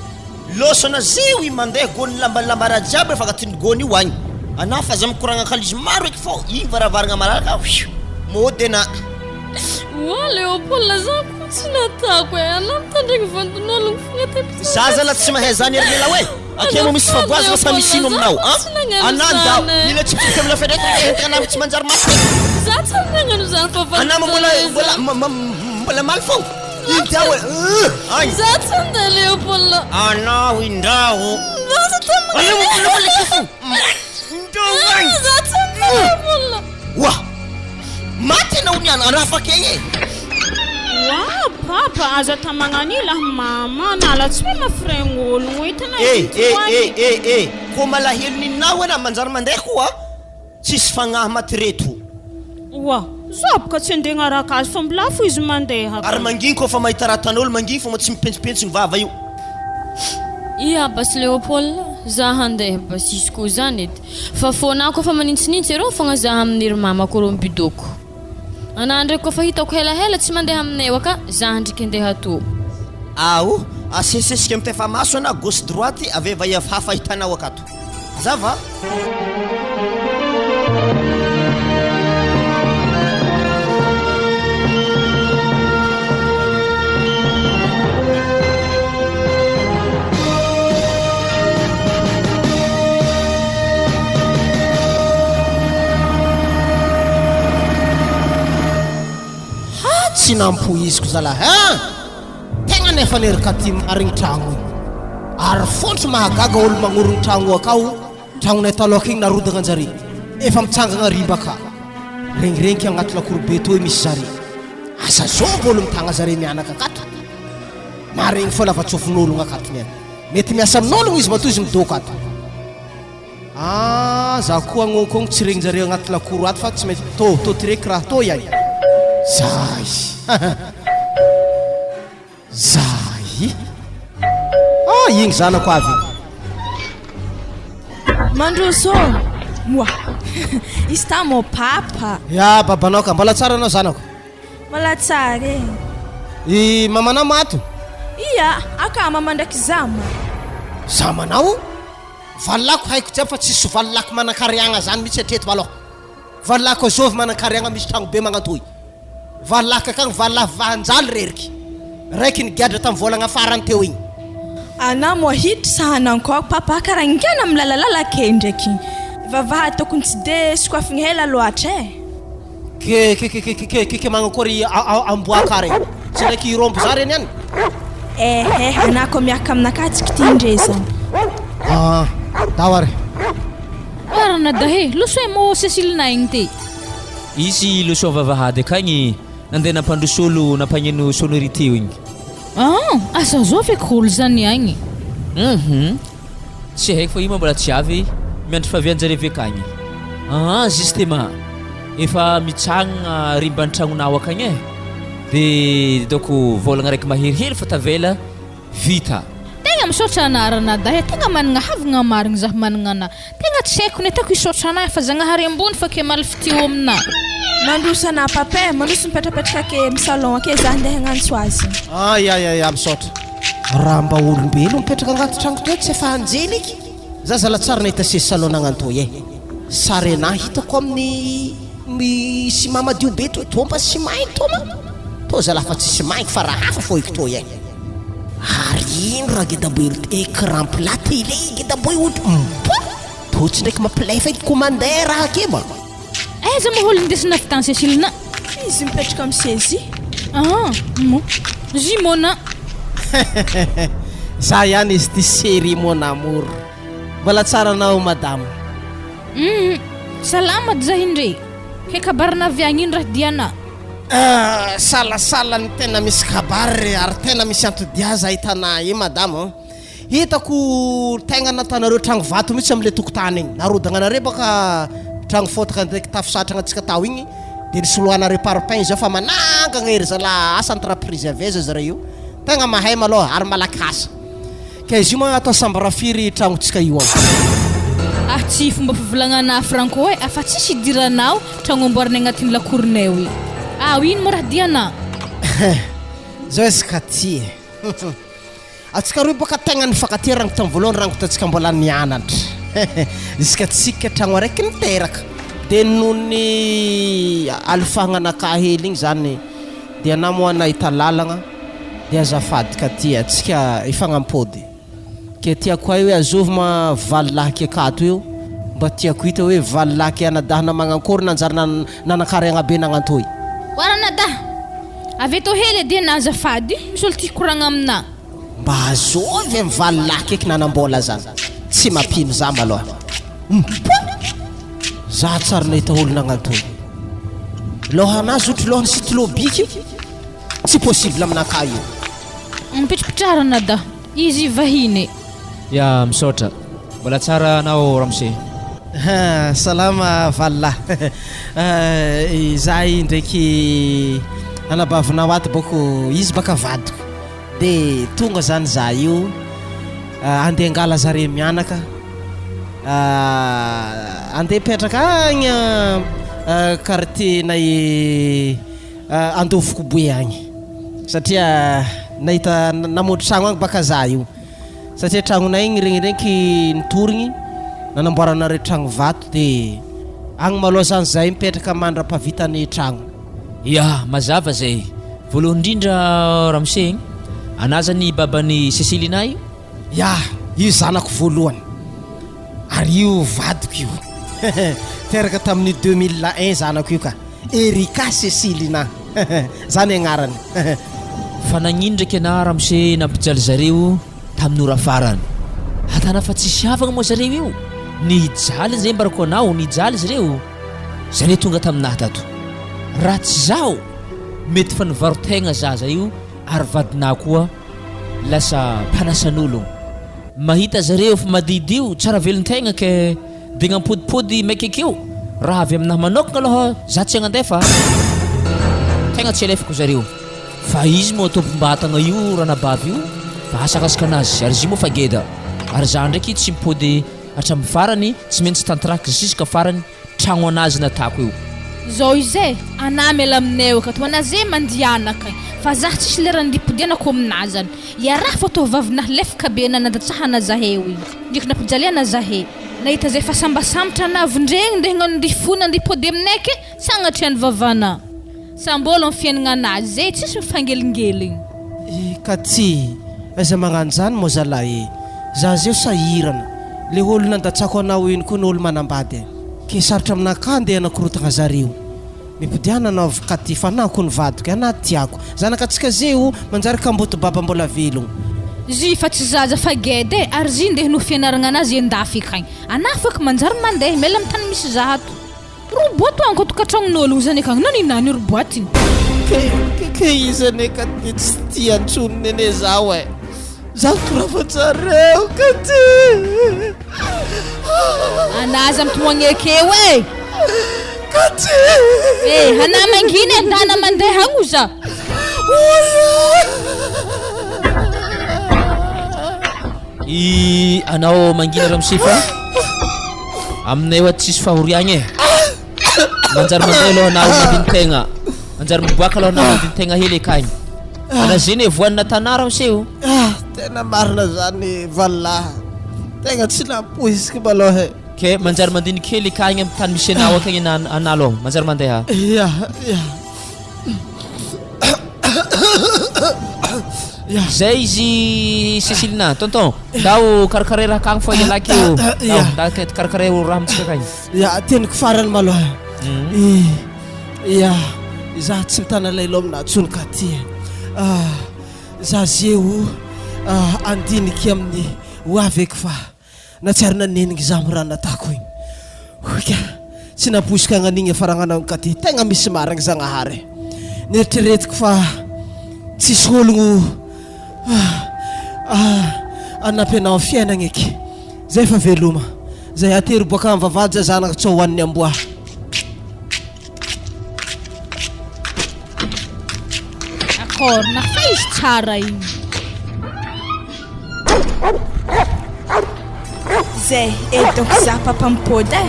Lôsana zeo i mandeha gôny lamba lamba raha jiaby efa agnatin'ny gôny io agny. Anah fa aza mikoragna kalizy maro eky fô igny varavaragna malalaka fiu môdy anah. Oa Léopold za ko tsy natako e, anah mitandregny vandin'ologno fogna teto. Za zala tsy mahay zany ry lelahy e. Akia moa misy favoazana sa misy ino aminao an? Anah ndao mila tsipitsipika amina fenêtre ke entana anah tsy manjary maty. Za tsy nagnano zany fa Anah mbola mbola mbola maly fô. Indao e agny. Za tsy andeha Léopold. Anao indrao. Za tsy Anah mbola mbola kifo. Indao agny. Za tsy andeha Léopold. Oa! Maty ianao niany anah afaka egny e. Oa papa aza tamagna ani lah mama nala tsy hoe mafiregny ologno hitanao Eh izy eh toany. eh eh eh ko malahelo ninao ana manjary mandeha koa tsisy fagnahy maty reto. Oa za boka tsy andeha agnaraka azy fa mbola fo izy mandeha Ary ka. manginy koa fa mahita raha atan'olo manginy fô tsy mipentsopentso ny vava io. Ia basy Léopold za handeha basy izy koa zany edy fa fônà koa fa manintsinintsy arô fogna za amin'ny ry mamako rô mibidôko. Anah ndreky kofa hitako helahela tsy mandeha aminay aka zah ndriky ndeha ato. Ao, asesesika mitefa maso ana gauche droite avy eo vaiavy hafa hitanao akato. Mazava? Ha tsy nampoiziko zalahy a! Tegna nefa neraka ty marigny tragno igny. Ary fontry mahagaga olo magnorigny tragno akao, tragnonay taloha igny narodagna anjare. Efa mitsangagna rimba ka. Regniregniky agnaty lakoro be toy misy zare. Asa zôvy olo mitagna zare mianaka akato? Maregny foana fa tsofin'ologno akato niany. Mety miasa amin'ologno izy matoa izy midôko ato. Ah za koa agnonkogno tsy regninjareo agnaty lakoro ato fa tsy maintsy tô tô tireky raha tô iay. Zay zay ah igny zanako avy igny. Mandroso ô! Moa izy ta mon papa. Ya babanao ka, mbola tsara anao zanako. Mbola tsara e. I mamanao mato? Ia, aka mama ndraiky zama. Zamanao? Valilako haiko jiaby fa tsisy valilako manankariagna zany mihitsy hatreto maloha. Valilako azovy manankariagna misy tragno be magnantoy. Valilako akagny valilahy vahanjaly reriky. Raiky nigadra tam volagna farany teo igny. Ana moa hiditra sa hanankôry papa karaha ngana milalalala kely ndraiky igny. Vavaha tokony tsy de sokoafigny hela loatra e. Ke ke ke ke ke ke ke magnakory amboa ka regny? Tsy ndraiky hirombo za regny any? Ehe, anah koa miaraka aminakahy tsy kitihindre zany. Ah, ndao ary. Oa ranadahy e, loso e mô Cécile-nay igny ty. Izy loso vavahady akagny nandeha nampandroso olo nampagneno sonnerie teo igny. Ah, asa zao ve kolo zany agny? Hum. Tsy haiko fa io moa mbola tsy avy, miandry fahavian-jareo avy akagny. Aa justement, efa mitsangagna rimban'ny tragnonao akagny e, de donc vôlagna raiky maherihery fa tavela, vita. Tegna misaotra anah ranadahy a, tegna managna havagna marigny zah managna anah, tegna tsy haiko ny ataoko hisaotra anah fa Zagnahary ambony fa ke maly fitia eo aminah. Mandroso anah papa e, mandroso mipetrapetraka ake am salon ake zah ndeha hagnantso azy. Ah ya ya ya misaotra. Raha mba olombelo mipetraka agnaty tragno toy tsy efa anjely eky. Za zala tsary nahita seza salon nagnantoy eh. Sary anah hitako amin'ny mi ciment madio be toy tô mba ciment iny tô ma? Tô zala fa tsy ciment iny fa raha hafa fô eky toy eh. Ary ino raha gedaboy ecran plat tele gedaboy ohatra mba tô tsy ndraiky mampilefa eky commander raha ake ma. Aiza moa olo ndesina avy tany Cécile na. Izy mipetraka am sezi. Ah mo. Zy Mona. Za ihany izy ity chérie mon amour. Mbola tsara anao madame. Hum salama dy zahy ndre. Kay kabarina avy agny ino raha diana. Ah salasala ny tena misy kabary ary tena misy antodia zahay tanà io madame. Hitako tegna natanareo tragno vato mihitsy amle tokotany igny. Narodagnanareo baka tragno fotaka ndraiky tafo satragna antsika tao igny de nisoloanareo parpaing zao fa manangagna ery zalahy asa entreprise avy aiza zareo io. Tegna mahay malôha ary malaky asa. Ka izy io ma atao chambre firy tragnontsika io ao? Ah tsy fomba fivolagnana franco e afa tsisy idiranao tragno amboarina agnatin'ny lakoronay io. Ah ino moa raha dianà? Zao izy ka ty e. Antsika roy boka tegna nifankatia rango tam voalohany rango tatsika mbola nianatra jusqu'à tsika tragno araiky niteraka de noho ny alifagnanakahy hely igny zany de anah moa nahita lalagna de azafady ka ty atsika hifagnampody ke tiako hay hoe azovy ma valilahy ke akato io mba tiako hita hoe valilahy ke anadahina magnankory nanjary nanankariagna be nagnantoy. Oa ranadahy, avy eto hely edy enah azafady, misy olo tia hikoragna aminah. Mba azovy e mivalilahy keky nanambola zany, tsy mampino za maloha. Mpoa! Za tsary nahita olo nagnantoy. Lohanah zotry lohany stylo bic io, tsy possible aminakahy io. Mipitripitraha ranadahy, izy vahiny e. Ya, misaotra. Mbola tsara anao ramose. Salama valilahy. Izahay ndraiky anabavinao ato bôko izy baka vadiko de tonga zany za io andeha angala zare mianaka andeha hipetraka agny quartier nay Andovokoboe agny satria nahita namonjy tragno agny baka za io. Satria tragnonay igny regniregniky nitorigny nanamboaranareo tragno vato de agny maloha zany zahay mipetraka mandrapahavita ny tragno. Ya, mazava zay. Voalohany indrindra ramose igny, anà zany baban'i Cecilina io? Ya, io zanako voalohany ary io vadiko io. Teraka tamin'ny 2001 zanako io ka. Erika Cecilina. Zany agnarany. Fa nagnino ndraiky anah ramose nampijaly zareo tamin'ny ora farany? Atana fa tsisy havagna moa zareo io? Nijaly zay mbarako anao, nijaly zareo. Zareo tonga taminah tato. Raha tsy zaho, mety fa nivaro-tegna zaza io ary vadinah koa lasa mpanasan'ologno. Mahita zareo fa madidio, tsara velon-tegna ke De gnampodipody maika akeo, raha avy aminahy manokagna aloha za tsy hagnandefa a! Tegna tsy alefako zareo, fa izy moa tompom-batagna io ranabavy io fa asakasaka anazy ary izy io moa fa geda, ary za ndraiky tsy mipody hatramin'ny farany, tsy maintsy tanteraka ziska farany tragno anazy natako io. Zao izy e, anah miala aminay akato, anah ze mandiana akagny, fa zah tsisy lera ndipodianako aminah zany, iaraha fô tô vavinah lefaka be nanadatsaha zaheo igny, ndreky nampijaliana zahe. Nahita zay fa sambasambotra ana vondregny nde hagnano ndry fona ndry pody aminay ke sagnatria ny vavana. Sambôla ny fiaignana anazy zay tsisy mifangelingeligny. I Katy, aiza magnano zany moa zalahy e! Za zeo sahirana, le olo nandatsako anao iny koa ny olo manambady e! Ke sarotra aminakahy ndeha hanakorotagna zareo. Mipodiana anao avy Katy fa anah ko ny vadiko e, anah tiako. Zanakatsika zeo manjary kamboty baba mbola velogno. Zy fa tsy zaza fa geda e, ary zy ndeha noho fianaragna anazy endafy akagny. Anah fôky manjary mandeha miala amy tany misy za ato. Roboto anko tokantragnon'ologno zany akagny naninany ry boatiny. Ke ke ke izy anie Katy tsy tia intsony nene zaho e. Zaho toravan-jareo Katy. Anah aza mitomoagny ekeo e. Katy. Eh, anah mangina e, ndana mandeha agny oza. I anao mangina ramose fa aminay oa tsisy fahoriagna e. Manjary mandeha aloha anao mandini-tegna. Manjary miboaka aloha anao mandini-tegna hely akagny. Ana zegny e voanina tanà ramose o. Ah, tena marina zany valilahy. Tegna tsy nampoiziko maloha e. Ke manjary mandiniky hely akagny amy tany misy anao akagny ana ana aloha. Manjary mandeha. Ya, ya. Ya. Zay izy Cecilina, tonton. Ndao karakaray raha akagny fa ialahy keo. Ndao, ndao karakaray raha amintsika akagny. Ya, teniko farany maloha. Eh, ya, izaho tsy mitana lailao aminà intsony ka ty e. Ah, za zeo ah, andiniky amin'ny ho avy eky fa natsiaro nanenigny za amin'ny raha natako igny. Hoy ka, tsy nampoiziko agnan'igny faragnanao ka ty. Tegna misy marigny Zagnahary. Nieritreretiko fa tsisy ologno ah, ah, Hanampy anao amin'ny fiainagna eky. Zay fa veloma. Zay atery boaka amin'ny vavahady zay zanaka tsy hohanin'ny amboa. D'accord, na fa izy tsara igny. Zay e donc za papa mipody e.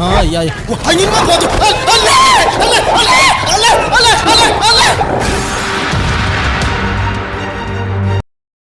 Ay ay. Hagnino ma pody? Allez! Allez! Allez! Allez! Allez! Allez! Allez!